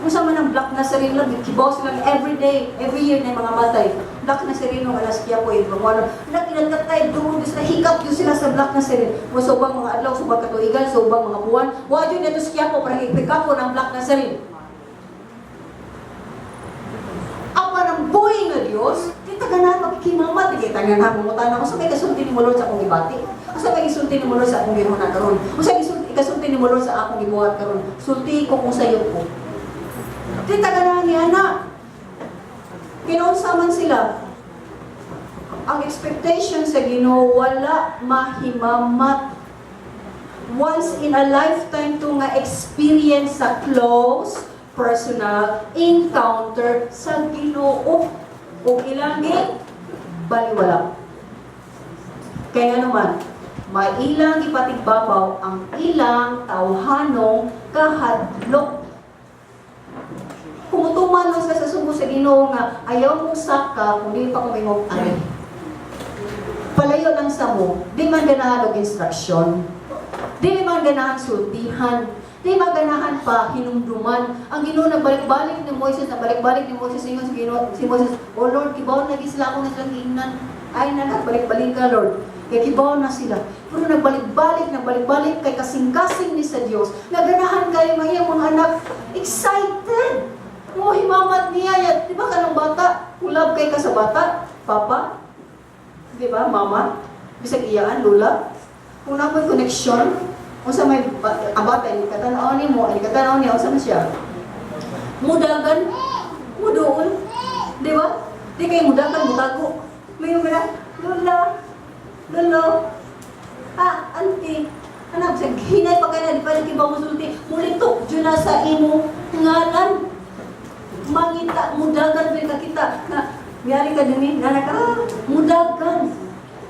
Unsa man ang Black Nazarene lang, kibaw sila every day, every year na yung mga matay. Black Nazarene alas kaya po yung mga nakinagkatay, doon sila, hikap yun sila sa Black Nazarene. Mo sa ubang mga adlaw, sa ubang katuigan, sa ubang mga buwan, wa jud dito sa Quiapo para hikapon ang Black Nazarene. Apan ang buhi nga Dios, di ta ganahan makikimamat, di ta ganahan mangutan ako sa may kasulti ni mo Lord sa akong gibati. Unsa may gisulti ni mo Lord sa akong gihuna karon? Unsa gisulti ikasulti ni mo Lord sa akong gibuhat karon? Sulti ko kung sayo ko. Di ta ganahan niya na. Kinaunsa man sila. Ang expectation sa Ginoo wala mahimamat. Once in a lifetime to nga experience sa close personal encounter sa Ginoo ug ilang gi baliwala. Kaya naman, mailang ipatigbabaw ang ilang tawhanong kahadlok. Kumutuman lang sila sa sugo sa Ginoo nga ayaw mong saka kung di pa kumingog ari. Palayo lang sa mo, di man ganahan og instruction. Di man ganahan sultihan. Di man ganahan pa hinumduman. Ang Ginoo nagbalik-balik ni Moises, nagbalik-balik ni Moises, ingon si Ginoo, si Moises, "Oh Lord, kibaw na sila ako na silang giingnan. Ay na nagbalik-balik ka, Lord. Kay kibaw na sila." Pero nagbalik-balik, nagbalik-balik kay kasing-kasing ni sa Dios. Naganahan kayo nga iyang mga anak, excited. Mo himamat niya, ya, di ba kanang bata, kulab kay ka sa bata, papa, di ba, mama, bisag iyaan, lula. Kung naa mo'y connection, unsa may ang bata, ini katanaw ni mo, ini katanaw niya, unsa man siya? Mudagan, muduol, di ba? Di kay mudagan, mutago. May yung gana, "Lola, lolo, ah, auntie," anak, sa hinay pa kay na, di pa nagkibaw mo sulti, mulitok, dyan na sa imo ngalan. Mangita, mudagan pa ka kita, na, miyari ka din, nanak, ah, mudagan.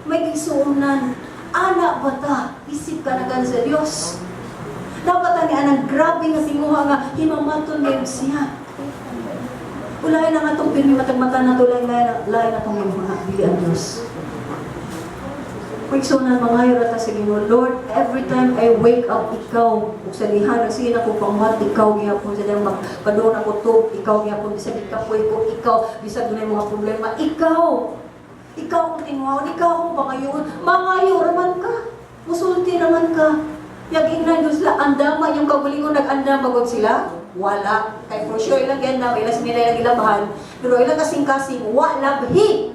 May gisuunan. Anak bata, isip ka na sa Dios. Dapat ani anang grabe nga tinguha nga himamaton gayud siya. Ulahin ang atong pirmi matag mata nato, lain lain lain atong mga dili ang Dios. Kung mangayo ra ta sa Ginoo, "Lord, every time I wake up, ikaw, ug sa lihan, sige na ko pangmuhat, ikaw gihapon. Sa dihang magpadung ako to, ikaw gihapon. Bisag ikapoy ko, ikaw. Bisag dunay mga problema, ikaw. Ikaw akong tinguhaon, ikaw akong pangayoon." Mangayo raman ka. Musulti raman ka. Yagingnan gyud sila, andama yung kaugalingon, nag-andam bagod sila? Wala. Kay for sure, ilang giandam, ilang nila ilang ilabahan. Pero ilang kasing-kasing, wala labhi.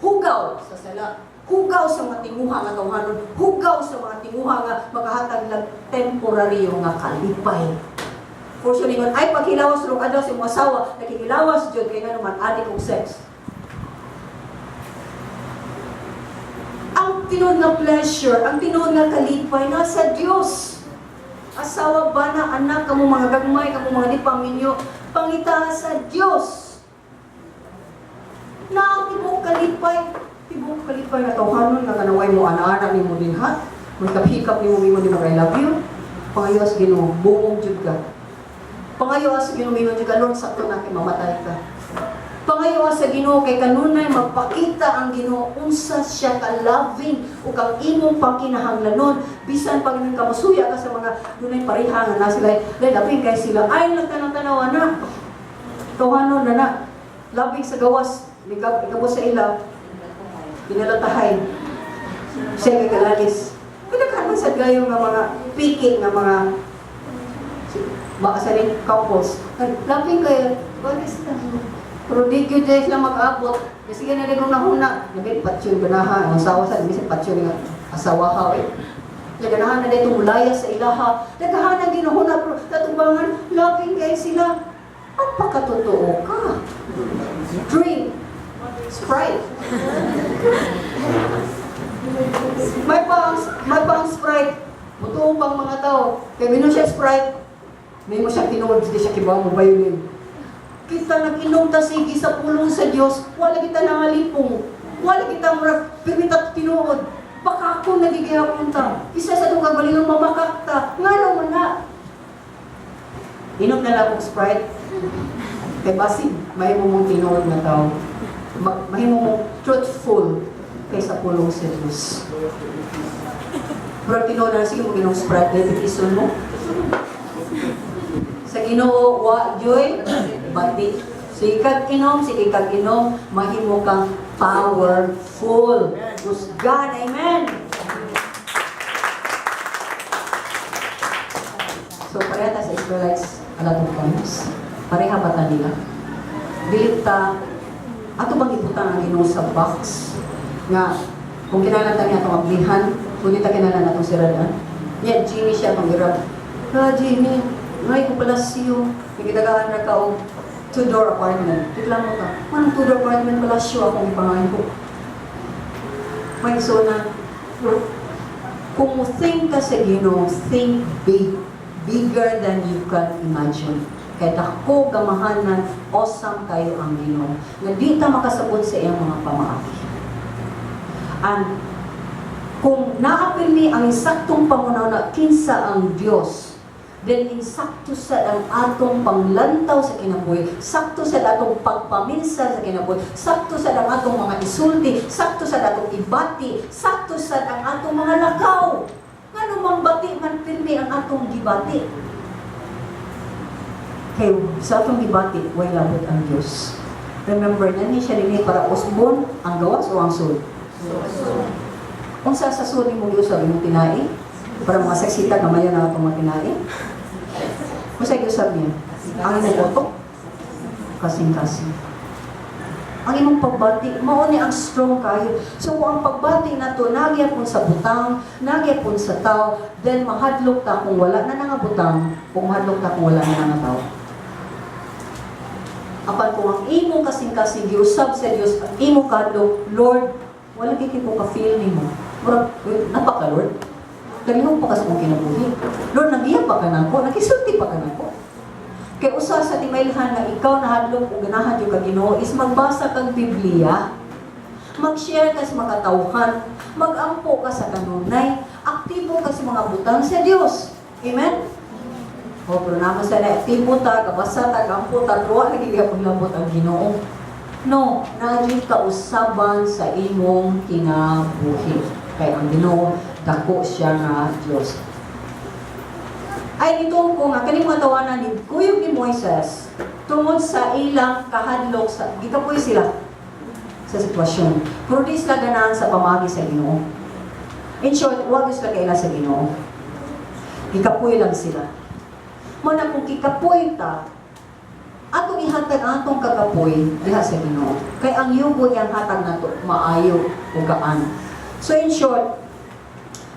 Hugaw sa sala. Hugaw sa mga tinguha nga tawhanon. Hugaw sa mga tinguha nga makahatag lang temporaryo nga kalipay. For sure, ningon, ay paghilawas rong adlaw sa imong asawa, nakikilawas jud kay nga naman adik og sex. Ang tinuod nga pleasure, ang tinuod nga kalipay, nasa Dios. Asawa ba na anak, kamo mga gagmay, kamo mga di paminyo, pangita sa Dios. Na ang tibuok kalipay nga tawhanon nga kanaway mo ana-ana nimo din ha. May kaphikap nimo mingon di I love you. Pangayo sa Ginoo, buong jud ka. Pangayo sa Ginoo, mingon jud ka, "Lord, sakto na kay mamatay ka." Pangayo sa Ginoo kay kanunay magpakita ang Ginoo unsa siya ka loving ug ang imong pangkinahanglanon bisan pag ka masuya ka sa mga dunay pareha nga na sila lay labing kay sila ay lang tanang tanawa na tawhanon na na labing sa gawas migabot sa ila pinalatahay siya kay kalalis. Pinaghan man sad gayo nga mga piki nga mga maasaling couples. Labing kay balis na. Pero di gyud dahil sila mag-abot. Kasi na rin nahuna. Nabi, patsyon ganaha. Ang asawa sa, bisan patsyon nga asawa ha. Eh. Ya, ganahan na dito mulaya sa ilaha. Naghahan ang ginuhuna, pero natubangan, labing kay sila. Ang pagkatotoo ka. Drink Sprite. May pang Sprite. Mutuo pang mga tao. Kay minom siya Sprite. May mo siya tinuod, di siya kibaw mo bayulin. Kita nag-inom ta sige sa pulong sa Dios, wala kita nangalipong. Wala kita murag pirmita tinuod. Baka ako nagigihapon ta. Isa sa itong kagalingon mamakakta. Ngano man na? Inom na lang akong Sprite. Kay basig, mahimo mong tinuod nga tao. Mahimo mong truthful kaysa pulong sa Dios. Pero tinuod na, sige mo ginom Sprite, dahil ison mo. Sa Ginoo wa joy bati. Sige kag inom, sige kag inom, mahimo kang powerful. Husgan, amen. So pareha ta sa Israelites a lot of times. Pareha ba ta nila? Dili ta ato bang ibutang ang Ginoo sa box nga kung kinahanglan ta niya atong ablihan, kung di ta kinahanglan atong siradan. Nya Jimmy siya atong irab. Ha Jimmy, ngay ko palasyo, gidagahan ra ka og two-door apartment. Reklamo ka, manong two-door apartment, palasyo akong ipangayo. May so na, kung mo think ka sa Ginoo, think big, bigger than you can imagine. Kaya dako gamahanan, awesome kayo ang Ginoo. Nga di ta makasabot sa iyang mga pamaagi. And kung naapil ang insaktong pangunaw na kinsa ang Dios, then insakto sa ang atong panglantaw sa kinabuhi, sakto sa atong pagpaminsan sa kinabuhi, sakto sa ang atong mga isulti, sakto sa atong ibati, sakto sa ang atong mga lakaw. Ngano mang bati man pirmi ang atong gibati? Kay sa atong gibati, way labot ang Dios. Remember na ni siya dinhi para usbon ang gawas o ang sul? Unsa sa sul imong giusab? Imong tinai? Para mga seksita gamayon na atong mga tinai? Unsa giusab niya? Ang imong utok? Kasing-kasing. Ang imong pagbati, mao ni ang strong kayo. So kung ang pagbati nato nagyapon sa butang, nagyapon sa tao, then mahadlok ta kung wala na nga butang, kung mahadlok ta kung wala na nga tao. Apan kung ang imong kasing-kasing giusab sa Dios, ang imong kadlok, "Lord, wala kay ko ka-feel nimo. Murag, uy, napa ka, Lord. Kalihok pa ka sa akong kinabuhi. Lord, nagiya pa ka nako, nakisulti pa ka nako." Kay usa sa timailhan nga ikaw nahadlok o ganahan jud ka Ginoo is magbasa kag Biblia. Mag-share ka sa mga tawhan, mag-ampo ka sa kanunay, aktibo ka sa mga butang sa Dios. Amen? O, pero naman sa na, tipo ta, kabasa ta, kampo ta, pero wala lagi paglabot ang Ginoo. No, naa gyud kausaban sa imong kinabuhi. Kay ang Ginoo, dako siya nga Dios. Ay nito ko nga kaning mga tawanan ni kuyog ni Moises tungod sa ilang kahadlok sa gikapoy sila sa sitwasyon. Pero di sila ganahan sa pamagi sa Ginoo. In short, wag sila kaila sa Ginoo. Gikapoy lang sila. Mao na kung kikapoy ta, atong ihatag ang atong kakapoy diha sa Ginoo. Kay ang yugo niyang hatag nato maayo ug gaan. So in short,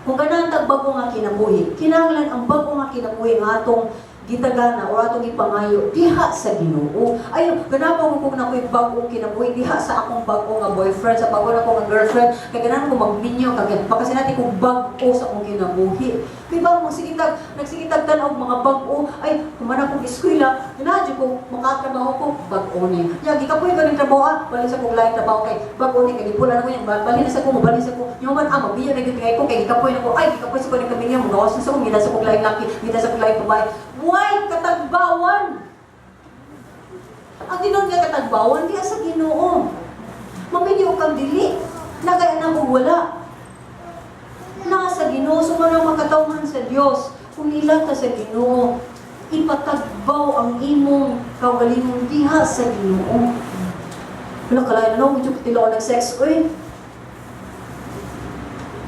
kung ganahan tag bago nga kinabuhi, kinahanglan ang bago nga kinabuhi nga atong gitagana o atong gipangayo diha sa Ginoo. Ayo, ganahan ko kung nakoy bag-ong kinabuhi diha sa akong bag-o nga boyfriend, sa bag-o nako nga girlfriend, kay ganahan ko magminyo kay pakasinati ko bag-o sa akong kinabuhi. Kay ba mo sigitag nagsigitag tan-aw mga bag-o, ay human akong eskwela, ganahan jud ko makatrabaho ko bag-o ni. Nya gikapoy ko ning trabaho ah, balhin sa kong laing trabaho kay bag-o ni kay gipula na ko nya, balhin na sa ko, mobalhin sa ko. Nya man ah, mabiya na gyud kay ko kay gikapoy na ko. Ay gikapoy sa ko ning kaminya, mogawas na sa ko, ngita sa kong laing laki, ngita sa kong laing babae. Why katagbawan? Ang tinuod nga katagbawan diha sa Ginoo. Maminyo kang dili, na kaya na mo wala. Nasa Ginoo, so man ang makatawhan sa Dios. Kung nila ka sa Ginoo, ipatagbaw ang imong kaugalingon diha sa Ginoo. Wala kalayan na, medyo katilo nag-sex, uy.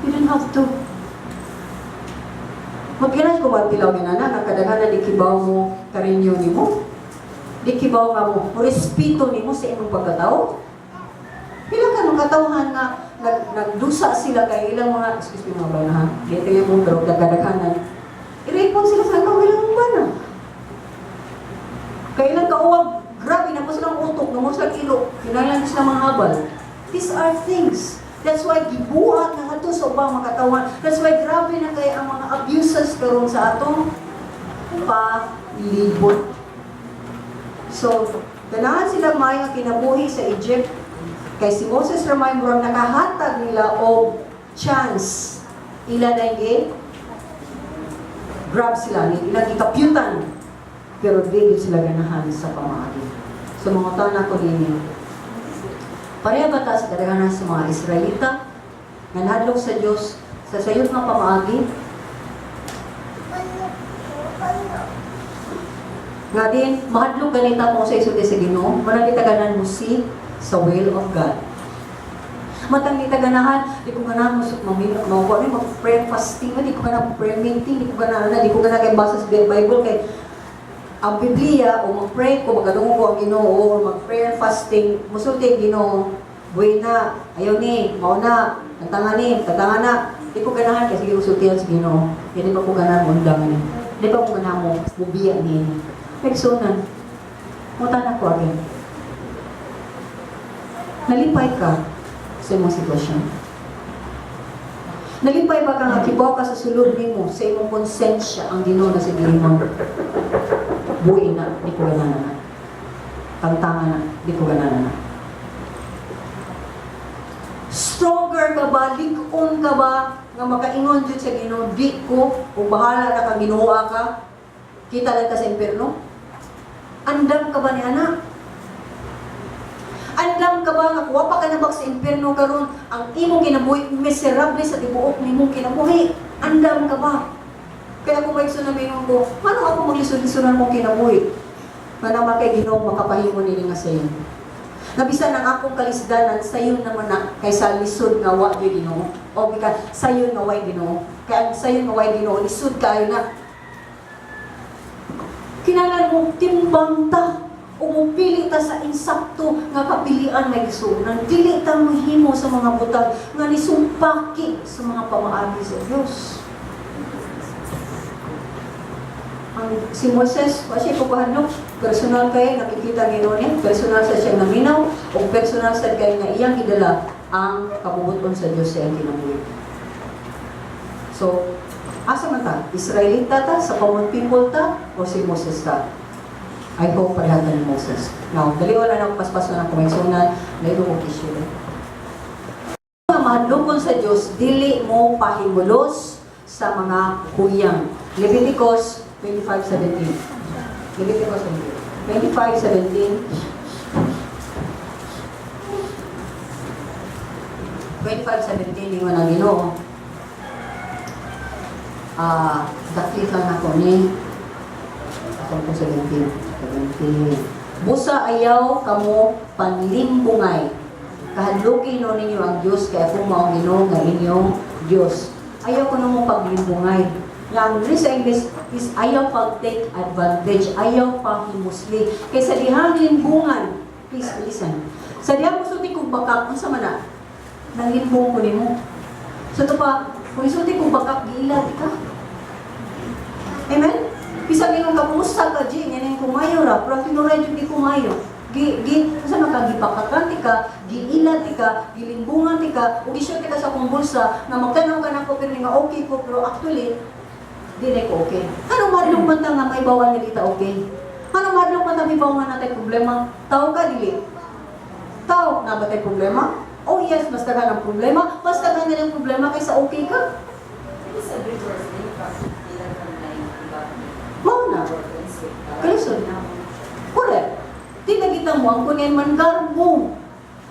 You don't have to. Magkailan ko ba tilaw nga na, nga kadaghanan di kibaw mo karinyo nimo? Di kibaw nga mo, mo respeto nimo sa imong pagkatao? Pila ka nung katawhan nga nagdusa sila kay ilang mga, excuse me mga bana ha, dito yung mong pero kadaghanan. I-rape sila sa kaugalingon ba na? Kay ilang kauwag, grabe na mo silang utok, na mo silang ilo, kinahanglan sila mga habal. These are things. That's why gibuhat na ato sa ubang makatawan. That's why grabe na kay ang mga abuses karon sa atong palibot. So, ganahan sila maayo nga kinabuhi sa Egypt. Kay si Moses ramay murag nakahatag nila og chance. Ila na grab sila, ila gikapyutan. Pero di gyud sila ganahan sa pamaagi. So mga tana ko ninyo, pareha ba ta sa kadaghanan sa mga Israelita nga nahadlok sa Dios sa sayop nga pamaagi? Nga din, mahadlok ganita mo sa isulti sa Ginoo, wala di taganan mo si sa will of God. Matang di taganahan, di ko ganahan mo mamilo, mo ano, mag-prayer fasting, di ko ganahan prayer meeting, di ko ganahan, di ko ganahan kay basa sa Bible kay ang Biblia o mag-pray ko, magadungog ko ang Ginoo o mag-prayer fasting, musulti ang Ginoo, buhay na, ayaw ni, mao na, tantangan ni, tantangan na. Di ko ganahan kasi sige usultihan sa Ginoo. Hindi pa ko ganahan mo undangan ni. Di pa ko ganahan mo mubiya ni. Nagsunan. Mutan ako again. Nalipay ka sa imong sitwasyon. Nalipay ba ka nga kibaw ka sa sulod nimo, sa imong konsensya ang Ginoo na sa Ginoo? Buhi na, di ko ganahan na. Tangtangan na, di ko ganahan na. Stronger ka ba, lig-on ka ba, nga makaingon jud sa Ginoo, di ko, ug bahala na ka Ginoo ka, kita lang ka sa impierno? Andam ka ba ni anak? Andam ka ba nga kuwa pa ka nabak sa impierno karon, ang imong kinabuhi miserable sa tibuok nimong kinabuhi? Andam ka ba? Kaya kung may na mingon ko, paano ako maglisod-lisodan mong kinabuhi? Nga naman kay Ginoo makapahimo nini nga sayo. Nabisan ang akong kalisdanan sayon naman na kaysa lisod nga wa gyud Ginoo. O gikan sayon nga way Ginoo. Kay ang sayon nga way Ginoo lisod kayo na. Kinahanglan mo timbang ta o mupili ta sa insakto nga kapilian may gisunan. Dili ta mohimo sa mga butang nga nisumpaki sa mga pamaagi sa Dios. Ang si Moises, wa siya kukuhanok, personal kay nakikita Ginoo niya, personal sa siya naminaw, o personal sa kay nga iyang gidala ang kabubuton sa Dios sa iyang kinabuhi. So, asa man ta? Israelita ta, sa common people ta, o si Moses ta? I hope pareha ta ni Moses. Now, dali wala na akong paspaso ng kumaigsunan, dali ko kong issue. Mga mahadlokon sa Dios, dili mo pahimulos sa mga huyang. Leviticus 25:17. Leviticus 25:17. 25:17, ingon ang Ginoo. Ah, daklit lang ako ni ako po 17. 17. Busa ayaw kamo panlimbungay. Kahadluki no ninyo ang Dios, kay ako mao ang Ginoo nga inyong Dios. Ayaw ko mo paglimbungay. Nga ang English sa English is ayaw pag-take advantage, ayaw pahimusli. Kay sa dihang limbungan, please listen. Sa dihang musulti kong bakak, unsa man na? Nanglimbong ko nimo. So ito pa, kung isulti kong bakak, giila di ka. Amen? Bisan ingon ka, "Kumusta ka, G?" Ngayon kumayo ra, pero tinuray jud di kumayo. Gi, gi, unsa man ka, gibakakan ti ka, giila ti ka, gilimbungan ti ka, ug gisulti ka sa akong bulsa, nga magtanaw ka nako pero nga okay ko, pero actually, di na ko okay. Ano madlong man ta nga may bawal nga di ta okay? Ano madlong man ta may bawal nga natay problema? Tao ka, dili? Tao, na ba tay problema? Oh yes, mas daghan ang problema. Mas daghan na ang problema kaysa okay ka. Sa reverse, di pa ilan ka na yung iba. Mao na. Kalisod. Correct. Di na kita mo ang kunin man garbo.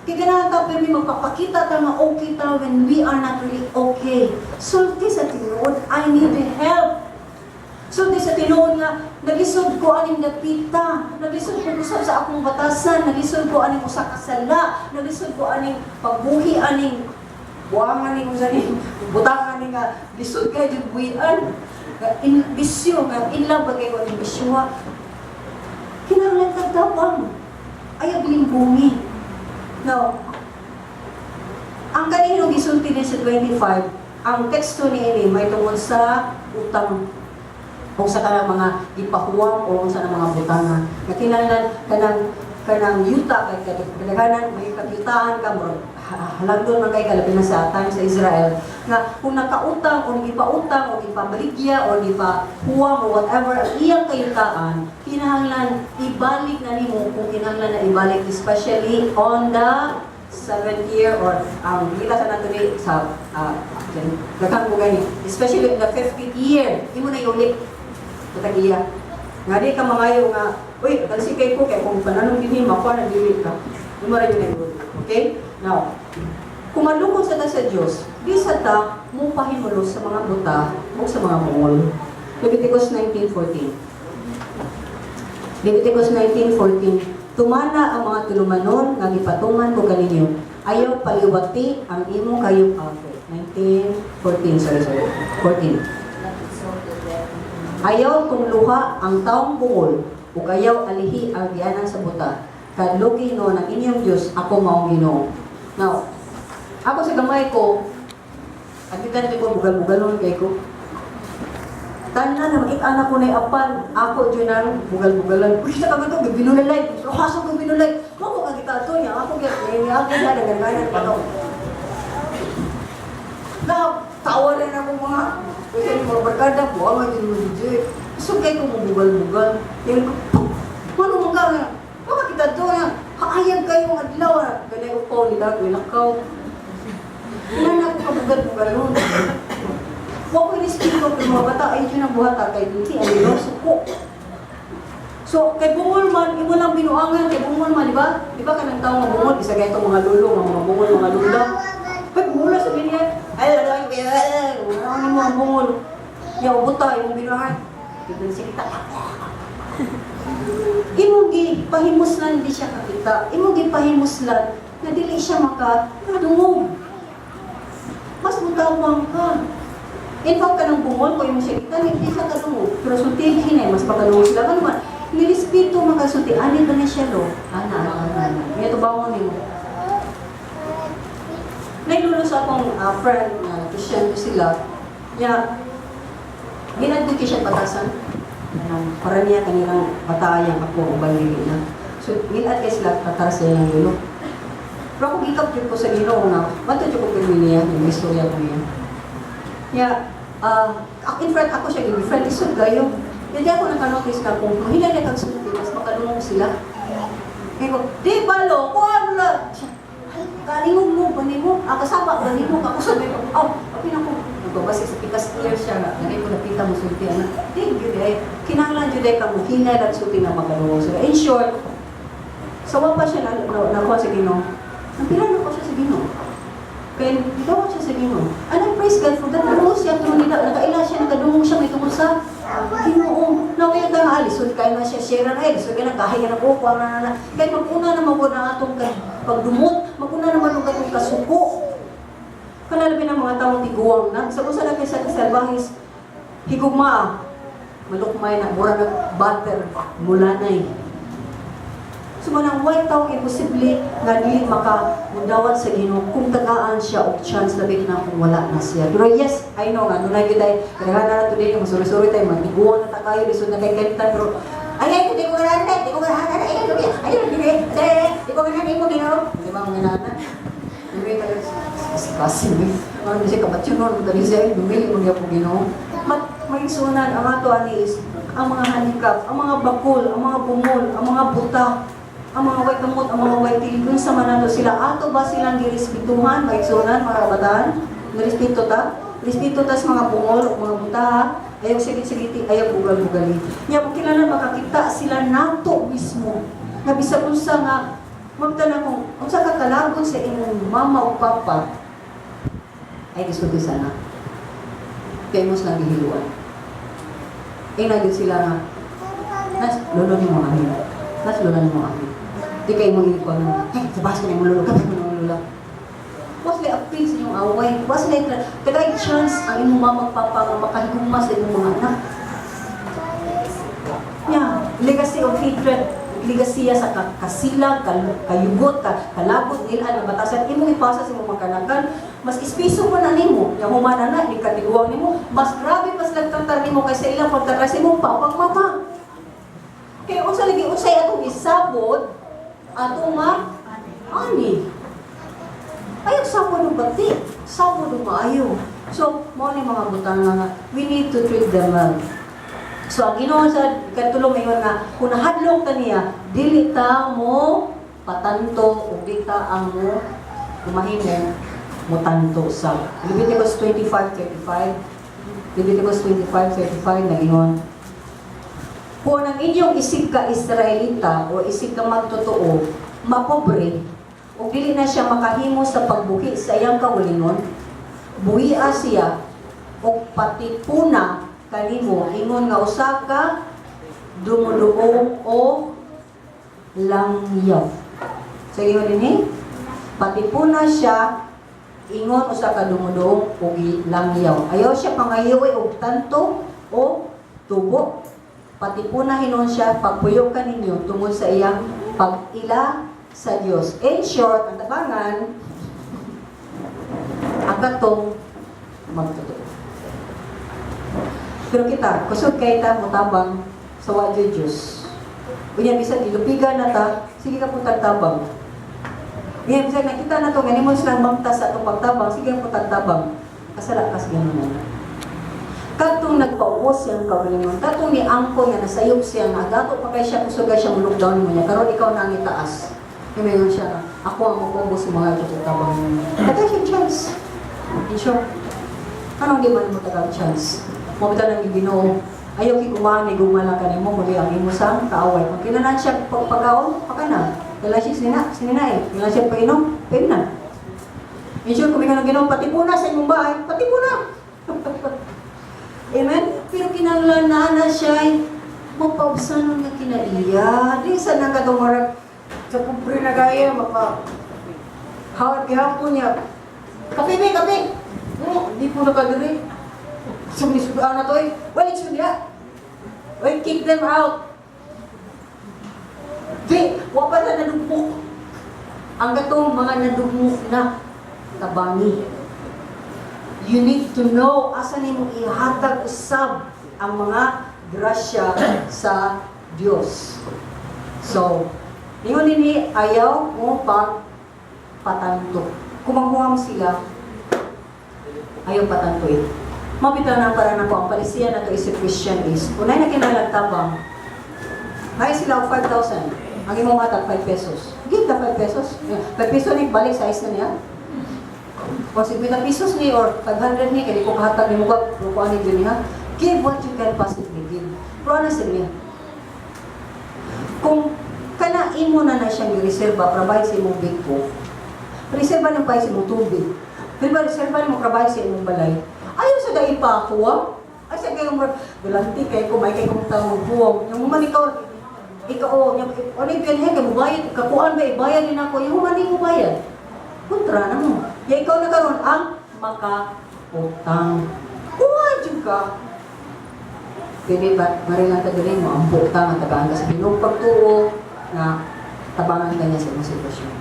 Kaya ganahan ta pero may magpapakita ta nga okay ta when we are not really okay. Sulti sa tinuod, "I need help." Sulti sa tinuod nga, "Naglisod ko aning dapita, naglisod ko usab sa akong batasan, naglisod ko aning usa ka sala, naglisod ko aning pagbuhi aning buangan ning unsa ning butangan ning nga lisod kay jud buhian. Nga in bisyo nga in love ba kay ko aning bisyo ha." Kinahanglan kag tabang. Ayaw bilimbungi. Now, ang kanino gisulti din sa 25, ang teksto ni ini may tungod sa utang o sa kanang mga gipahuwang o sa kanang mga butanga. Nga kinahanglan kanang kanang yuta kay kadaghanan may kagyutaan ka, murag halangdon man kay kalabi na sa time sa Israel nga kung nakautang o gipautang o gipabaligya o gipahuwang o whatever ang iyang kayutaan, kinahanglan ibalik na nimo kung kinahanglan na ibalik, especially on the seventh year or ang kita sa nato ni sa daghan ko gani, especially in the 50th year imo na iulit patag iya nga di ka mangayo nga, "Uy, talsi kay ko kay kung pananong dinhi makuha na," dili ka, imo ra yun iulit. Okay, now kung malukot sa ta sa Dios, di sa ta mo pahimulos sa mga buta o sa mga bungol. Leviticus 19:14. Leviticus 19:14. Tumana ang mga tulumanon nga gipatuman ko kaninyo. Ayaw paliwati ang imong kayong, okay, 19:14, sorry, sorry. 14. Ayaw tungluha ang taong bungol ug ayaw alihi ang gianan sa buta. Kahadluki hinuon ang inyong Dios, ako maong Ginoo. Now, ako sa gamay ko, agitan ko bugal-bugalon kay ko. Tanan na makita na ko na apan, ako dyan ang bugal-bugalan. Uy, sa kaganto, binulalay. Hasok ko binulay. Mo ko kagita to niya. Ako gyud, niya ako na nagaganan pa to. Na tawa rin ako mga kasi mga barkada ko, ang din mo DJ. So kay ko mo bugal-bugal. Yan ko, ano man ka nga? Baka kita to na, haayag kayo ang adlaw. Ganay upaw nila, lakaw. Wala na ako kabugal-bugalon. Wa ko ni ko pero mga bata ay yun ang buhata kay dinhi ang ilo suko. So kay bungol man imo lang binuangan kay bungol man, di ba? Di ba kanang tawo nga bungol isa kay mga lulo nga mga bungol, mga lula. Kay bungol sa binhi. Ay ay ay, ano mo ang bungol. Ya buta imong binuangan. Tignan kita. Imong gi pahimuslan di siya kakita. Imong gi pahimuslan na dili siya makadungog. Mas mutawang ka. In fact, kanang bungol ko yung siya kita, hindi siya kadungog. Pero sulti hinay, mas pakadungog sila. Ano man, nirespeto makasulti, ani ba na siya lo? Ana, ana, ana, ana. May ito bangon nimo. Nailulo sa akong friend na Christian ko sila, niya, ginadto siya batasan. Kanang para niya kanilang batayang ako, uban dili na. So, nilad kay sila, patara sa ilang lulo. Pero ako gikap jud ko sa Ginoo nga, bato jud ko pirmi niya, yung istorya ko niya. Ya, ako in front ako siya, in friend isod gayo. Hindi ako nakanotice ka kung mahila niya kag sulti, mas makalungog sila. Kaya ko, "Di ba lo, kuha la." Siya, "Ay, kalingog mo, bani mo, ah, kasama, bani mo, ako sabi ko, oh, apin ako." Ko basi sa pikas ear siya nga dali ko napita mo sulti ana. Di gyud ay kinahanglan jud ay ka mo hinay at sulti na makadungog sila. In short, sa wa pa siya na nakuha sa Ginoo. Napila na ko siya sa Ginoo. Kay gidawat siya sa Ginoo. And I praise God for that. Pero siya tungod nila, nakaila siya, nakadungog siya may tungod sa Ginoo. Nawaya ka nga lisod kay na siya share na eh, lisod kay na kahay na ko na na na. Kay maguna na maguna ang atong pagdumot, maguna naman ang atong kasuko. Kanalabi ng mga taong tiguang na sa usa na kay sa kasalbahis higugma, malukmay na, mura na butter, mulanay. So manang way taong imposible nga dili maka mudawat sa Ginoo kung tagaan siya og chance, labi na kung wala na siya. Pero yes, I know nga dunay gyud ay kadaghan na today nga masuri-suri tayo, magtiguan na ta kayo, lisod na kay kaitan, pero ay ay di ko ganahan, di ko ganahan, ay ay ay ay ay ay di ko ganahan mo Ginoo. Di ba mga nana? Dili ka kasi ano siya kabatyon dali siya dumili mo niya po Ginoo. Mat maigsunan ang ato ani is ang mga handicap, ang mga bakul, ang mga bungol, ang mga buta, ang mga way kamot, ang mga way tilgon sa manano sila. Ato ba silang girespetuhan, maigsunan, mga kabataan? Nirespeto ta? Respeto ta sa mga bungol o mga buta, ha? Ayaw sigit-sigiti, ayaw bugal-bugali. Nya kung kinahanglan makakita sila nato mismo. Nga bisag unsa nga magtana kung unsa ka kalagot sa imong mama o papa, ay gisulti sana. Kay mo silang gihiluan. Ina gyud sila nga nas lolo nimo amin. Nas lolo nimo amin. Di kay mo iko na, "Hey, sabas ka na imong lolo, kapit mo na imong lolo." Was lay appeal sa inyong away. Was lay tagay chance ang imong mama ug papa nga makahigugma sa imong mga anak. Yeah, legacy of hatred, legacy sa kasilag, kayugot, kalabot, ilan ang batasan, imong ipasa sa imong mga kanakan, mas espeso pa na nimo, yang humana na, ni katiguang nimo, mas grabe pa sila tratar nimo kaysa ilang pagtratar sa imong papang mama. Kaya unsa lagi unsay atong isabot, atong ma ani. Ayaw sabod ng bati, sabod ng maayo. So, mao ni mga butang nga we need to treat them well. So, ang Ginoo sa ikatulong mayon nga kung nahadlok ta niya, dili ta mo patanto ug di ta ang mo kumahimo mo tanto sa Leviticus 25:35. Leviticus 25:35 nagingon, "Kung ang inyong isig ka Israelita o isig ka magtotoo, mapobre, o dili na siya makahimo sa pagbuhi sa iyang kaugalingon, buhia siya o patipuna kanimo ingon nga usa ka dumuduong o langyaw." Sa ingon dinhi, patipuna siya ingon usa ka dumuduong o langyaw. Ayaw siya pangayoy og tanto o tubo. Patipuna hinuon siya pagpuyo kaninyo tungod sa iyang pag-ila sa Dios. In short, ang tabangan ang katong magtotoo. Pero kita, kusog kay ta motabang sa wa Diyos. Unya bisan gilupigan na ta, sige ka po tabang. Unya bisan nakita na to ganimo silang mamta sa atong pagtabang, sige ka po tabang. Kasala kas gano'n na. Katong nagpaubos siyang kaugalingon, katong ni angko nga nasayop siya nga gato pa kay siya, kusog kay siya mo lockdown mo niya, karon ikaw na ang itaas. Ingon siya nga, "Ako ang magpaubos sa mga ito tabang niyo." Tagay siya chance. In short, anong di man mo tagang chance? Mo bitaw nang Ginoo, ayaw kigumaan ni gumala kanimo kundi ang imo sang kaaway. Kung kinahanglan siya pagpagkaon, pakana. Kailan siya sinina, sinina eh. Kailan siya painom, painom na. In short, kung ikaw ng Ginoo, patipuna sa imong bahay, patipuna. Amen? Pero kinahanglan na na siya ay mapaubsanon nga kinaiya. Di sa nang katong marag sa pobre na gaya, maka hawat gihapon niya. "Kape, be, kape! Oh, di po nakadiri. Sa misugaan na to eh. Well, it's niya. Well, kick them out. Di, wa pa na nadugmok. Ang katong mga nadugmok na tabangi. You need to know asa nimo ihatag usab ang mga grasya sa Dios. So, ingon nini, ayaw mo pag patanto. Kung maghuam sila, ayaw patantoy. Mabitaw na para na po ang palisiya na to is a Christian is, unay na kinahanglan tabang, hay sila og 5,000. Ang imong hatag 5 pesos. Give the 5 pesos. 5 pesos ni balik sa na niya. O 50 pesos ni or 500 ni, kaya di ko kahatag ni mo ka, pero ani yun ha. Give what you can possibly give. Pero ano sa niya? Kung kana imo na na siyang reserba para bayad sa imong big book, reserba ng bayad sa imong tubig, pero reserba mo para bayad sa imong balay, ayaw sa dai pa ako, ah. Ay sa kayong galanti kay ko, may kay kong tawag buwang. Yung man ikaw, ikaw, oh, yung, ano yung pinhe, kay mo bayad, kakuan ba, ibayad din ako, yung man mo bayad. Kontra na mo. Ya ikaw na karon ang makautang. Kuha jud ka. Dili ba, marilan ta dili mo, ang buta nga tabangan ka sa Ginoo pagtuo nga tabangan ka niya sa imong sitwasyon.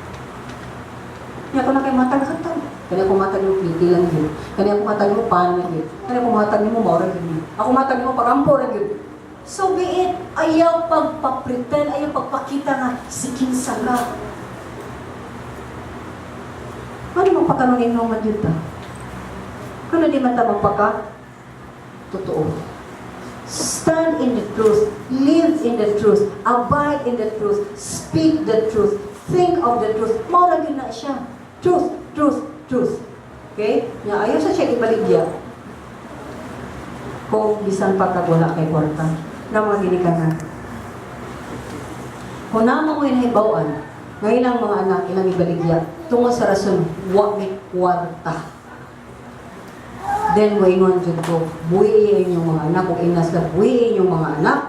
Nya ko na kay matag katag. Kani ako matag mo pliti lang gyud. Kani ako matag mo pan lang gyud. Kani ako matag nimo mao ra gyud ni. Ako matag nimo pagampo ra gyud. So be it. Ayaw pagpa-pretend, ayaw pagpakita nga si kinsa ka. Ano mo pagkaroon mo man gyud ta? Kano di man ta magpaka? Totoo. Stand in the truth, live in the truth, abide in the truth, speak the truth, think of the truth. Mao ra gyud na siya. Truth, truth, truth. Okay? Nya ayaw sa siya ibaligya. Kung bisan pa kag wala kay kwarta, na mga ginikanan. Kung naa mo nahibaw-an, nga ilang mga anak ilang ibaligya, tungod sa rason, wa may kwarta. Then, moingon jud ko, buhi inyong mga anak, kung ina sila, buhi inyong mga anak.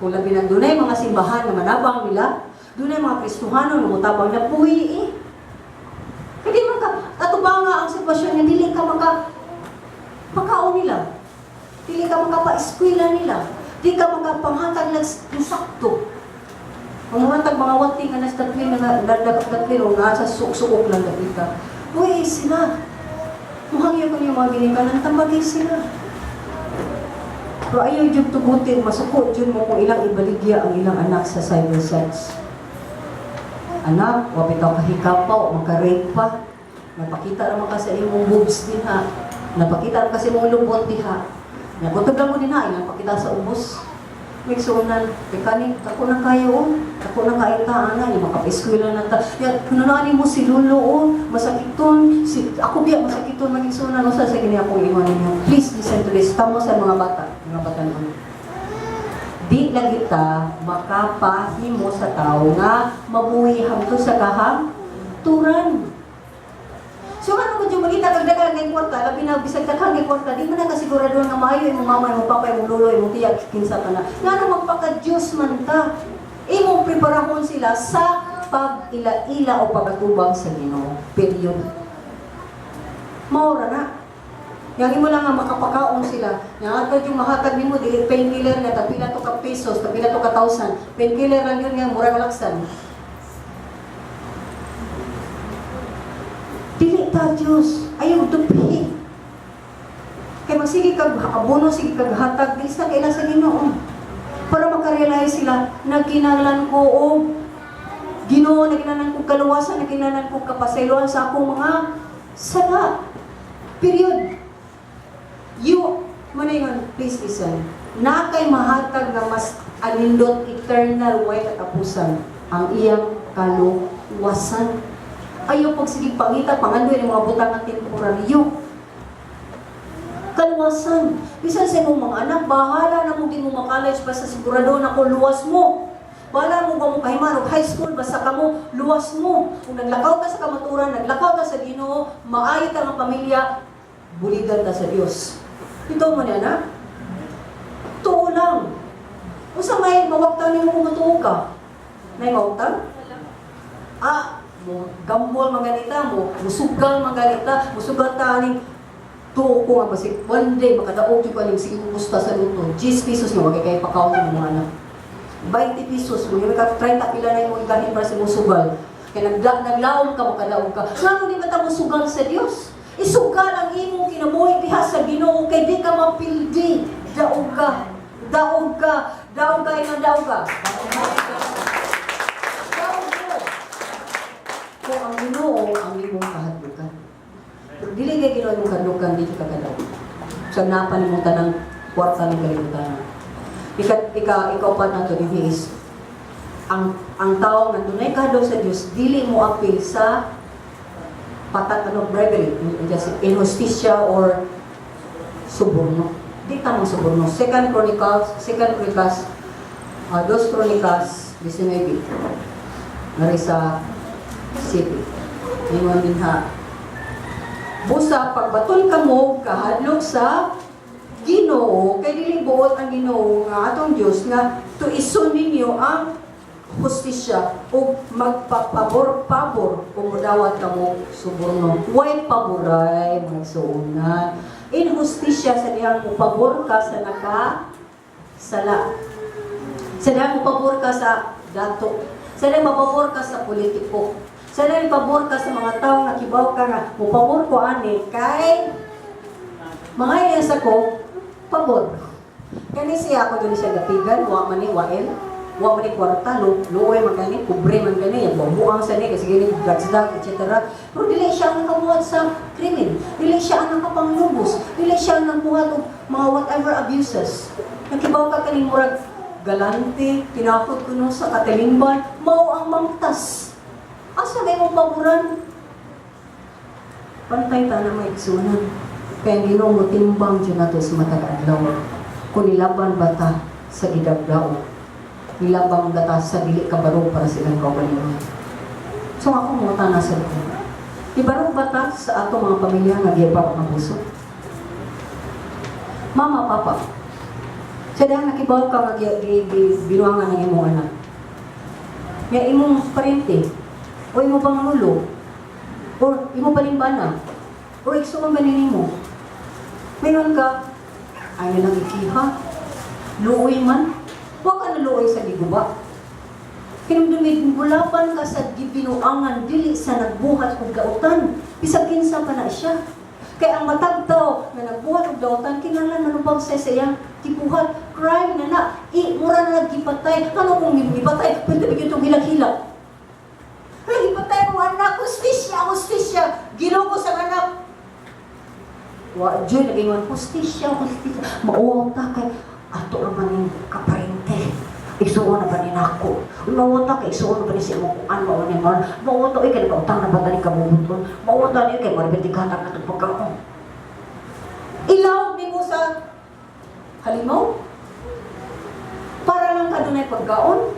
Kung labi na dunay mga simbahan na manabang nila, dunay mga Kristohano na mutabang na buhi eh. Kaya man ka, ato ba nga ang sitwasyon nga dili ka maka pakaon nila. Dili ka makapa-eskwela nila. Di ka makapanghatag ng sakto. Ang mga tag mga wati nga nasa tatli nga nagtatli o nga sa suok-suok lang dapita. Buhi sila. Muhangyo ko niyo mga ginikanan, tambagay sila. Pero ayaw jud tugutin, masuko jud mo kung ilang ibaligya ang ilang anak sa cyber sex. Anak, wa bitaw kahikapaw, maka-rape pa. Napakita naman ka sa imong boobs dinha. Napakita naman ka sa imong lubot diha. Nakutob lang mo dinha, ilang pakita sa ubos. Migsunan, kay kani, ako na kayo, oh. Ako na kayo ta, ana, yung makapa-eskwela na ta. Ya, kununani mo si Lolo, oh, masakiton, si, ako biya, masakiton, maging sunan, o sa sige niya akong ingon ninyo. Please listen to this, tamo sa mga bata noon. Di lagi ta makapahimo sa tao nga mabuhi hangtod sa kahangturan. So ano mo yung magita kag daghan kay kwarta, labi na bisag daghan kay kwarta, di man na kasigurado nga maayo imong mama, imong papa, imong lolo, imong tiya, kinsa ka na. Ngano magpaka-Diyos man ta? Imong preparahon sila sa pag-ila-ila o pag-atubang sa Ginoo. Period. Mao ra na. Yang imo lang nga makapakaon sila. Yang atod yung mahatag nimo dili painkiller nga tagpila to ka pesos, tagpila to ka thousand. Painkiller lang yun nga mura kalaksan. Dili ta Diyos, ayaw dupi. Kay magsige kag abono, sige kag hatag, di sa kaila sa Ginoo. Para makarealize sila, nagkinahanglan ko og Ginoo, nagkinahanglan ko kaluwasan, nagkinahanglan ko kapasayloan sa akong mga sala. Period. You, manayon, please listen. Na kay mahatag nga mas anindot eternal way katapusan ang iyang kaluwasan. Ayaw pag sige pangita, pangandoy ng mga butang nga temporaryo. Kaluwasan. Bisan sa imong mga anak, bahala na mo di mo makalege basta sigurado na ko luwas mo. Bahala mo ba mo kahiman og high school basta kamo luwas mo. Kung naglakaw ka sa kamaturan, naglakaw ka sa Ginoo, maayo ta nga pamilya, buligan ta sa Dios. Ito mo niya na. Tuo lang. Usa may mawagtang nimo kung matuo ka? Nay mawagtang? Ah, mo gamble maganita mo, musugal maganita, musugal ta aning tuo ko nga basig one day makadaog jud ko aning sige ko gusta sa lotto. 10 pesos nga wag kay pakaon ng mga anak. 20 pesos mo yung ka 30 pila na imong igahin para sa imong sugal. Kay naglaom ka makadaog ka. Ngano di ba ta mosugal sa Dios? Isugal ang imong kinabuhi diha sa Ginoo kay di ka mapildi. Daog ka. Daog ka. Daog ka inang daog ka. Daog ka. Kung ang Ginoo ang imong kahadlukan. Pero dili kay Ginoo imong kahadlukan, dili ka kadaog. Sa napa nimo tanang kwarta ng kalibutan. Ika ika ikaw pa nato dinhi is ang tao nga dunay kahadlok sa Dios dili mo apil sa Patat ano, bribery, just injusticia or suborno. Di tamang suborno. Second Chronicles, Dos Chronicles, 19. Nari sa city. Ingon din ha. Busa, pagbaton kamo, kahadlok sa Ginoo, kay dili buot ang Ginoo nga atong Dios nga tuison ninyo ang hustisya o magpapabor-pabor kung mudawat kamo suborno. Way paboray, mga igsuonan. Inhustisya sa dihang mupabor ka sa naka sala. Sa dihang mupabor ka sa dato. Sa dihang mapabor ka sa politiko. Sa dihang mapabor ka sa mga tao nga kibaw ka nga mupabor ko ani kay mga iyas ako pabor. Kani siya ako dili siya gapigan, wa man ni wael, wa man ni kwarta, luoy man kani, kubre man kani, buang sa ni kasi gini drugs drug, etc. Pero dili siya ang nakabuhat sa krimen, dili siya ang nakapanglubos, dili siya ang nagbuhat og mga whatever abuses. Nakibaw ka kaning murag galante, tinakot kuno sa katalimban, mao ang mangtas. Asa may mong paboran? Pantay ta na may igsunan. Kaya ang Ginoo mo timbang dyan nato sa matag adlaw. Kung nilaban ba ta sa gidagdaog, nilabang ba ta sa dili kabarog para sa ilang kaugalingon. So ako mo na sa ko. Ibarog ba ta sa ato mga pamilya nga gipa ang abuso? Mama, papa, sa dahil nakibaw ka nga binuangan ng imong anak. Nga imong parente, o imo pangulo, or imo palimbana, or igsuon ba nimo? Mayroon ka, ayaw lang ikiha, luoy man, huwag ka naluoy sa giguba. Hinumdumid, gulapan ka sa gibinuangan, dili sa nagbuhat og dautan. Bisag kinsa pa na siya. Kaya ang matag tao nga nagbuhat og dautan, kinahanglan manubag sa iyang gibuhat. Crime na na, i, mura na nagipatay. Ano kung gipatay? Pwede ba itong hilak-hilak? Ay, gipatay mo anak, hustisya, hustisya. Ginoo sa anak. Wa, Joy, nag-ingon, hustisya, hustisya. Mauwaw ta kay, ato naman yung kaparente. Isuon na ba ni nako? Mauwaw ta kay isuon na ba ni sa imong kuan, mao ni man. Mauwaw ta, uy, kay nakautang na ba tani kabubuton? Mauwaw ta ni kay maribitigan na itong pagkaon. Ilaw nimo sa halimaw? Para lang kadunay pagkaon?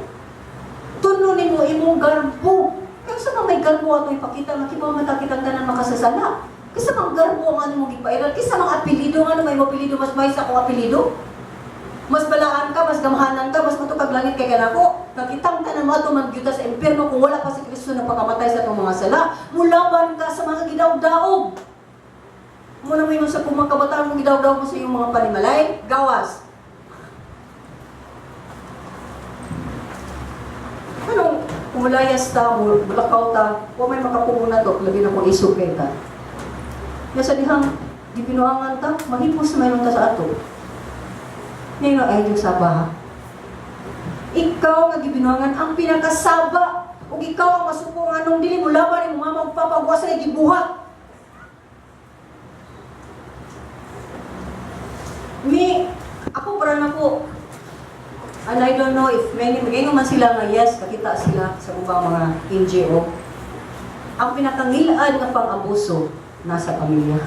Tuno nimo imong garbo. Kaya sa may garbo ato ipakita nga kibaw man ta kitang tanan makasasala. Kisa mang garbo ang ano mong gipairal, kisa mang apelyido nga ano may mo apelyido mas may sa akong apelyido. Mas balaan ka, mas gamhanan ka, mas matukag langit kay kanako. Nakitang tanan mo ato man gyud ta sa impyerno kung wala pa si Kristo na pagkamatay sa atong mga sala. Mulaban ka sa mga gidaog-daog. Muna mo yung sa kung mga kabataan mong gidaog-daog mo sa iyong mga panimalay, gawas. Anong kumulayas ta, mulakaw ta, wa may makapugo na to, labi na kung isog kay ta. Nga sa dihang gibinuangan ta, mahipos na ta sa ato. Ngayon ay Diyos saba ha. Ikaw nga gibinuangan ang pinakasaba ug ikaw ang masuko nga nung dili mo laban imong mama ug papa wa sa gibuhat. Mi, ako para na po, and I don't know if many, magayon man sila nga yes, kakita sila sa ubang mga NGO. Ang pinakangilad nga pang-abuso nasa pamilya.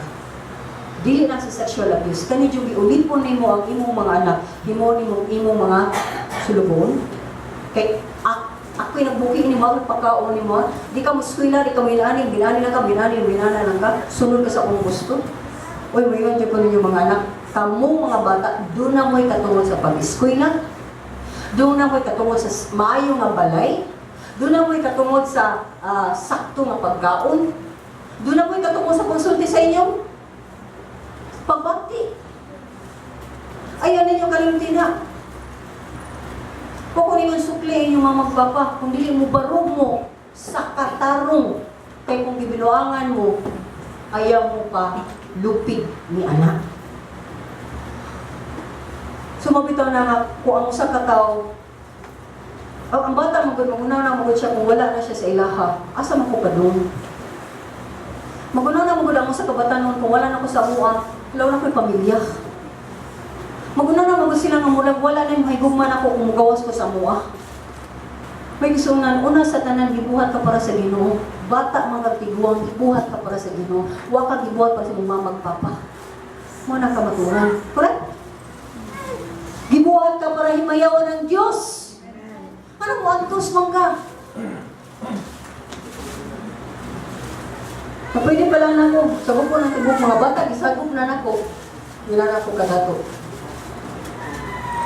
Dili na sa sexual abuse. Kani yung giulipon nimo ang imong mga anak, himo nimo imong mga sulubon. Kay ako'y nagbuking ni mo, pagkaon ni mo, di ka mo eskwela, di ka mo inaani, binani lang ka, binani, binana lang ka, sunod ka sa akong gusto. Uy, mayon dyan ko ninyo mga anak, kamo mga bata, doon na mo'y katungod sa pag-eskwela, doon na mo'y katungod sa maayo nga balay, doon na mo'y katungod sa sakto nga pagkaon, doon na mo'y katungod sa konsulti sa inyong pagbati. Ayaw ninyo kalimtin ha. Kung ninyo sukli inyong mga magpapa, kung dili mo barog mo sa katarong, kay kung gibinuangan mo, ayaw mo pa lupig ni anak. Sumabitaw na nga, kung ang usa ka tawo, ang bata magud magunaw na magud siya kung wala na siya sa ilaha, asa man ko padung? Magunaw na magud ang usa ka batanon kung wala na ko sa mua, wala na ko'y pamilya. Magunaw na magud sila nga murag wala na yung mahigugma nako kung mugawas ko sa mua. May gisunan, una sa tanan, gibuhat ka para sa Ginoo. Bata mga tiguang, gibuhat ka para sa Ginoo. Wa ka gibuhat para sa imong mama ug papa. Mao na kamatuoran. Correct? Gibuhat ka para himayawan ng Diyos. Ano mo antos man ka? Na pwede pa lang nako, sabog ko ng tibok mga bata, gisagop na nako. Wala na ako kadato.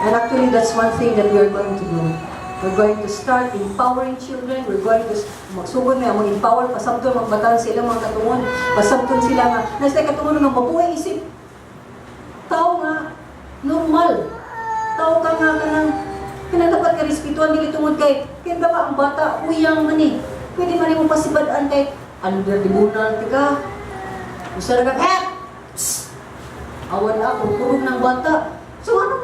And actually, that's one thing that we are going to do. We're going to start empowering children. We're going to magsugod na among empower, pasabton mga bataan sila mga katungod. Pasabton sila nga nasa katungod nga mabuhay isip tao nga normal. Tao ka nga kanang kanang dapat ka respetuhan dili tungod kay kay ba ang bata uyang man eh. Pwede man nimo pasibad-an kay under tribunal ka. Usa ra ka eh! Psst! Awan ako, kurog ng bata. So ano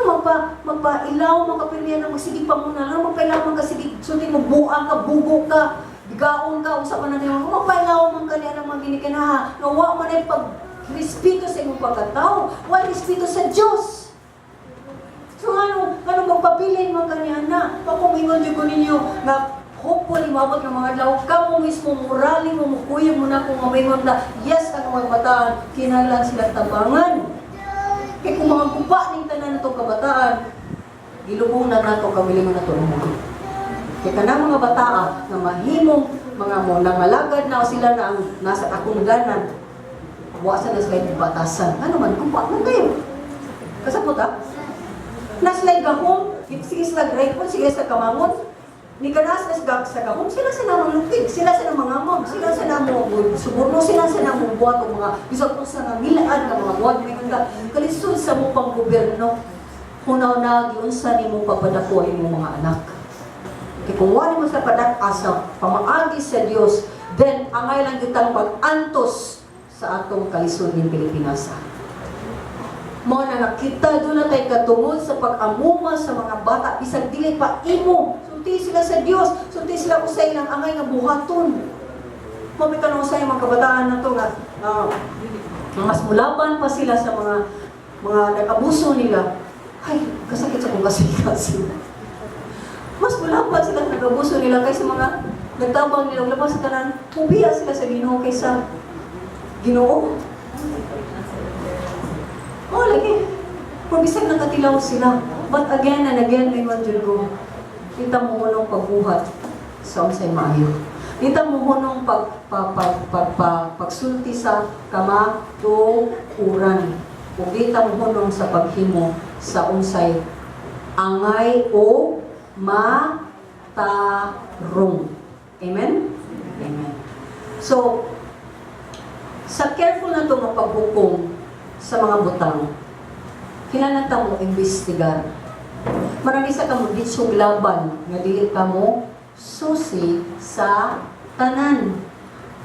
magpa magpailaw mo ka pirmiya na magsige pa muna, ano magpailaw man ka, sige sulti mo, buang ka, bugo ka, bigaon ka, usa pa na nimo. Magpailaw man ka niya ng mga ginikanaha nga wa man ay pag respeto sa imong pagkatao, wa respeto sa Dios. So ano magpabilin man kaniya na, pakumingon jud ko ninyo nga hopefully maabot ng mga adlaw kamo mismo morally mo mukuyog mo na kung mamingon na yes, ang mga bataan kinahanglan sila tabangan. Kay kung mga guba ning tanan natong kabataan, gilubong na nato kamilingon nato ang mga. Kay kanang mga bataa nga mahimong mga mo nangalagad na sila na ang nasa akungdanan, wa sa na sila batasan. Ano man guba man kayo. Kasabot ha? Na sila gahom, sige sila grateful, sige sila kamangon. Ni kanas na sa gahom, sila sa namang lupig, sila sa namang among, sila sa namang suborno, sila sa namang buhat o mga bisag sa nga milaan nga mga buhat. May ka kalisod sa mo pang gobyerno, hunaw na giunsa nimo papadako ang imong mga anak. Kay kung wala mo sa padak sa pamaagi sa Dios, then angay lang gyud pag-antos sa atong kalisod ning Pilipinas. Mao na nga kita doon na tay katungod sa pag-amuma sa mga bata bisag dili pa imo. Sulti sila sa Dios, sulti sila usay ilang angay nga buhaton. Mao may tanong sa mga kabataan na to nga mas mulaban pa sila sa mga nag-abuso nila. Ay, kasakit sa kong kasing. Mas mulaban sila sa nag-abuso nila kaysa mga nagtabang nila laban sa tanan. Mubiya sila sa Ginoo kaysa Ginoo. Oh, lagi. Pero bisag nakatilaw sila. But again and again, may jud ko. Kita mo hunong pagbuhat sa unsay maayo. Kita mo hunong pag, pag, pag, pag, pag, pagsulti sa kamatuoran. Ug kita mo hunong sa paghimo sa unsay angay o matarong. Amen? Amen. So, sa careful na ito nga paghukom sa mga butang, kinahanglan ta mo imbestigar. Marami sa kamo ditsong laban nga dili ka mo susi sa tanan.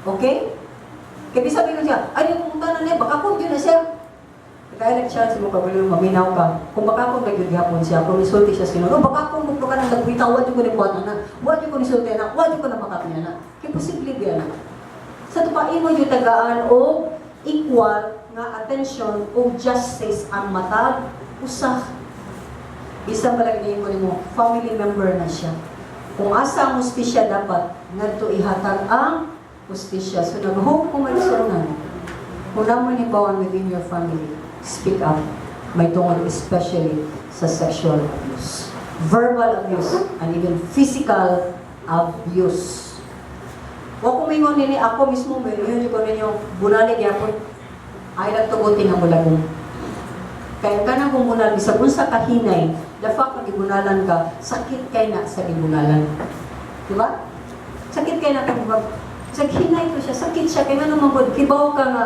Okay? Kaya sabi ko siya, ay, yung tanan niya, baka kung yun na siya. Kaya nag-chance mo kabalo, maminaw ka. Kung baka kung nagyud siya, kung isulti siya sino, no, baka kung muklo ka ng nagwitaw, wa ko ni buhat na, wa ko ni sulti na, wa ko na makap niya na. Kaya posible biya na. Sa tupain mo yung tagaan o equal nga attention o justice ang matag usa. Bisan pa lang ko nimo, family member na siya. Kung asa ang hustisya dapat, ngadto ihatag ang hustisya. So nag-hope ko malisunan. Kung naman ni bawang within your family, speak up. May tungod especially sa sexual abuse, verbal abuse, and even physical abuse. Wa ko mingon nini ako mismo, may yun ko ninyo, bunalig yapon. Ay lang tugutin nga mulagong. Kaya kanang bumunal, bisag unsa kahinay, the fact nga gibunalan ka, sakit kay na sa gibunalan. Di ba? Sakit kay na kay murag, sa hinay ko siya, sakit siya, kay ngano man gud, kibaw ka nga,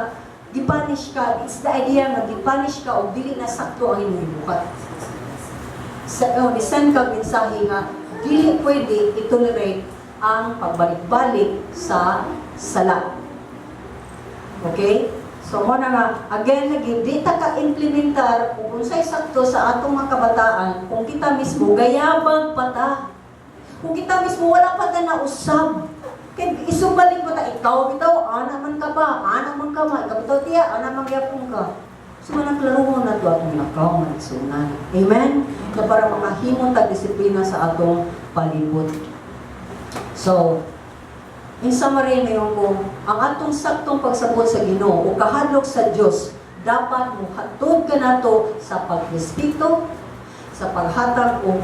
gipunish ka, it's the idea nga gipunish ka o dili na sakto ang imong gibuhat. Sa, oh, ni-send ka mensahe nga, dili pwede i-tolerate ang pagbalik-balik sa sala. Okay? So mo na nga, again lagi, di ta ka-implementar kung unsay sakto sa atong mga kabataan kung kita mismo gayabang pa ta. Kung kita mismo wala pa ta nausab. Kay isumbaling pa ta, ikaw bitaw, ana man ka ba? Ana man ka ma, ikaw bitaw tiya, ana man gyapon ka. So manang klaruhon na to atong lakaw manigsunan. Amen? Na para makahimo ta disiplina sa atong palibot. So, in summary, ngayon ko, ang atong saktong pagsabot sa Ginoo o kahadlok sa Dios dapat mohatod kanato sa pagrespeto, sa paghatag og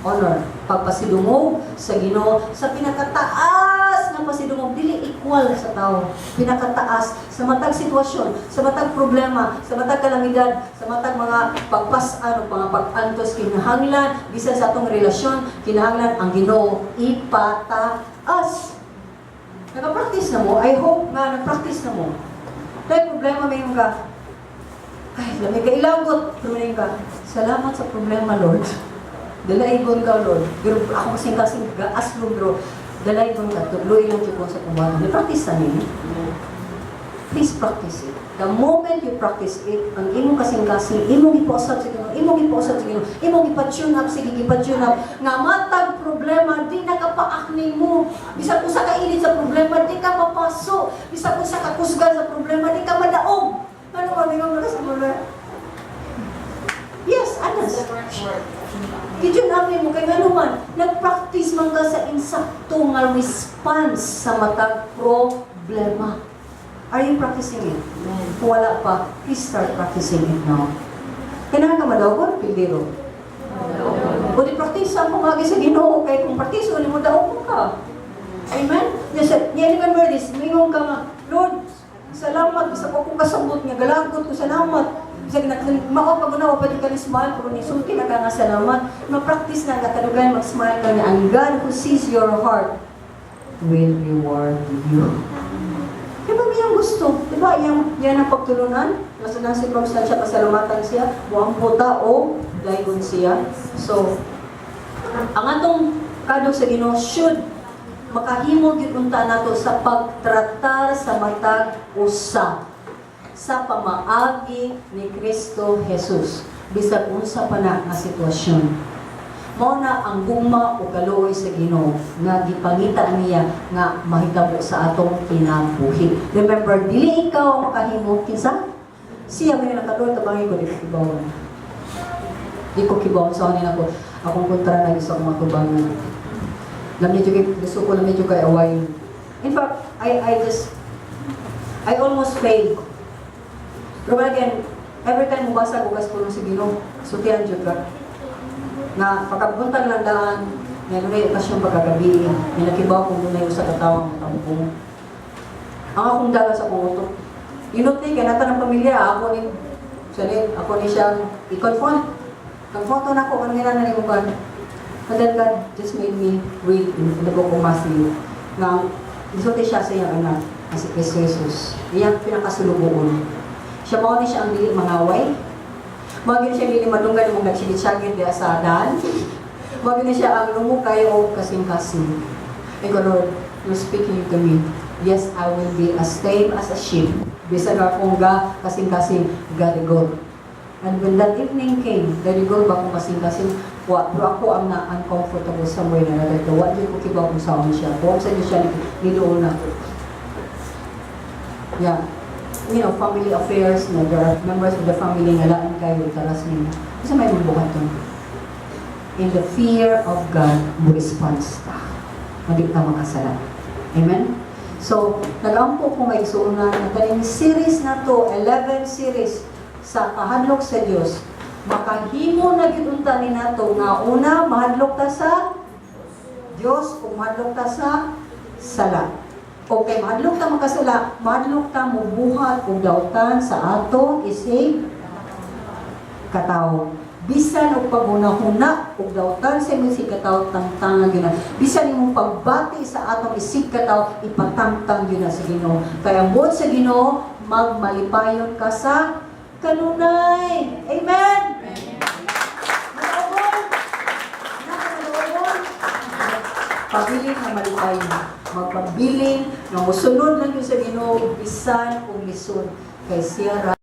honor, pagpasidungog sa Ginoo sa pinakataas nga pasidungog, dili equal sa tao, pinakataas sa matag sitwasyon, sa matag problema, sa matag kalamidad, sa matag mga pagpas-an o mga pag-antos. Kinahanglan bisan sa atong relasyon, kinahanglan ang Ginoo ipataas. Naka-practice na mo? I hope nga nag-practice na mo. Dahil problema may ka, ay, lamig ka ilagot, pero may ka, "Salamat sa problema, Lord. Dalaygon ka, Lord." Pero ako kasing kasing gaaslong, pero dalaygon ka, tudloy lang ko sa kumbahan. Ni-practice na ninyo. Please practice it. The moment you practice it, ang imong kasing-kasing, imong ipausap sa Ginoo, imong ipausap sa Ginoo, imong ipa-tune up, sige, ipa-tune up, nga matag problema, di nakapaak nimo. Bisan kung sa kainit sa problema, di ka mapaso. Bisan kung sa kakusgan sa problema, di ka madaog. Ano ba, may mga sa problema? Yes, anas. Gitune up mo kay ngano man, nag-practice man ka sa insakto nga response sa matag problema. Are you practicing it? Kung wala pa, please start practicing it now. Kailangan ka madaogon, pildero. O di practice ang pamagi sa Ginoo kay kung practice mo, daog ka. Amen? Yes, yeah, remember this, mingon ka nga, "Lord, salamat, bisa ko kung kasabot nga, galagot ko, salamat." Bisa na, mao pag una, pwede ka ni smile, pero nisulti na ka nga salamat. Ma-practice na nga kadugayan mag-smile ka nga, ang God who sees your heart will reward you. Di ba may gusto? Di ba yan ang pagtulunan? Nasa nang circumstansya, pasalamatan siya, muang puta o daygon siya. So, ang atong kahadlok sa Ginoo should makahimo gyud unta nato sa pagtratar sa matag usa sa pamaagi ni Kristo Jesus bisag unsa pa na nga sitwasyon. Mao na ang gugma o kaluoy sa Ginoo nga gipangita niya nga mahitabo sa atong kinabuhi. Remember, dili ikaw ang makahimo, kinsa? Siya. May naka, "Lord, tabangi ko, di ko kibawon. Di ko kibawon sa kanin ako. Akong kontra na gusto akong matubangan. Lam medyo kay gusto ko na medyo kay away." In fact, I almost failed. Pero again, every time mubasa ko kas puno sa Ginoo, sultihan jud ka. Na pagkabuntag lang daan, nga dunay okasyon pagkagabi, may nakibaw kung dunay usa ka tawo ang tampong. Ang akong dala sa akong utok. Inot ni kay nata ng pamilya, ako ni Salit, ako ni siyang i-confront. Confront na ako, ano nga na ni kan. But then God just made me read in the book of Matthew nga gisulti siya sa iyang anak, nga si Kristo Jesus. Iyang pinakasulugoon. Siya mao ni siya ang dili mangaway. Mao gyud siya dili madunggan mong nagsigit-sagit diha sa daan. Mao gyud siya ang lumukay o kasing-kasing. Ikaw, "Lord, you're speaking to me. Yes, I will be as tame as a sheep. Bisan akong ga kasing-kasing garigol." And when that evening came, garigol ba akong kasing-kasing? Wa, pero ako ang na uncomfortable somewhere na natin. Wa jud ko kibaw kung saan siya. Kung sa siya niluon na. Yeah. Family affairs, na there are members of the family nga laan kayo, taras nimo. Kasi may buhaton. In the fear of God, mo response ta. Madi ka makasala. Amen? So, nagampo ko may isuunan ang kaning series na to, 11 series sa kahadlok sa Dios. Makahimo na gyud unta ni nato nga una mahadlok ta sa Dios ug mahadlok ta sa sala. Okay, mahadlok ta makasala, mahadlok ta mubuhat og dautan sa atong isig katawo. Bisan og paghuna-huna og dautan sa imong isig katawo, tangtangan gyud na. Bisan imong pagbati sa atong isig katawo, ipatangtang gyud na sa Ginoo. Kaya buot sa Ginoo, magmalipayon ka sa kanunay. Amen. Manaogon. Nakamaloogon. Pabilin nga malipayon. Magpabilin nga mosunod lang yun sa Ginoo bisan og lisod kay siya ra.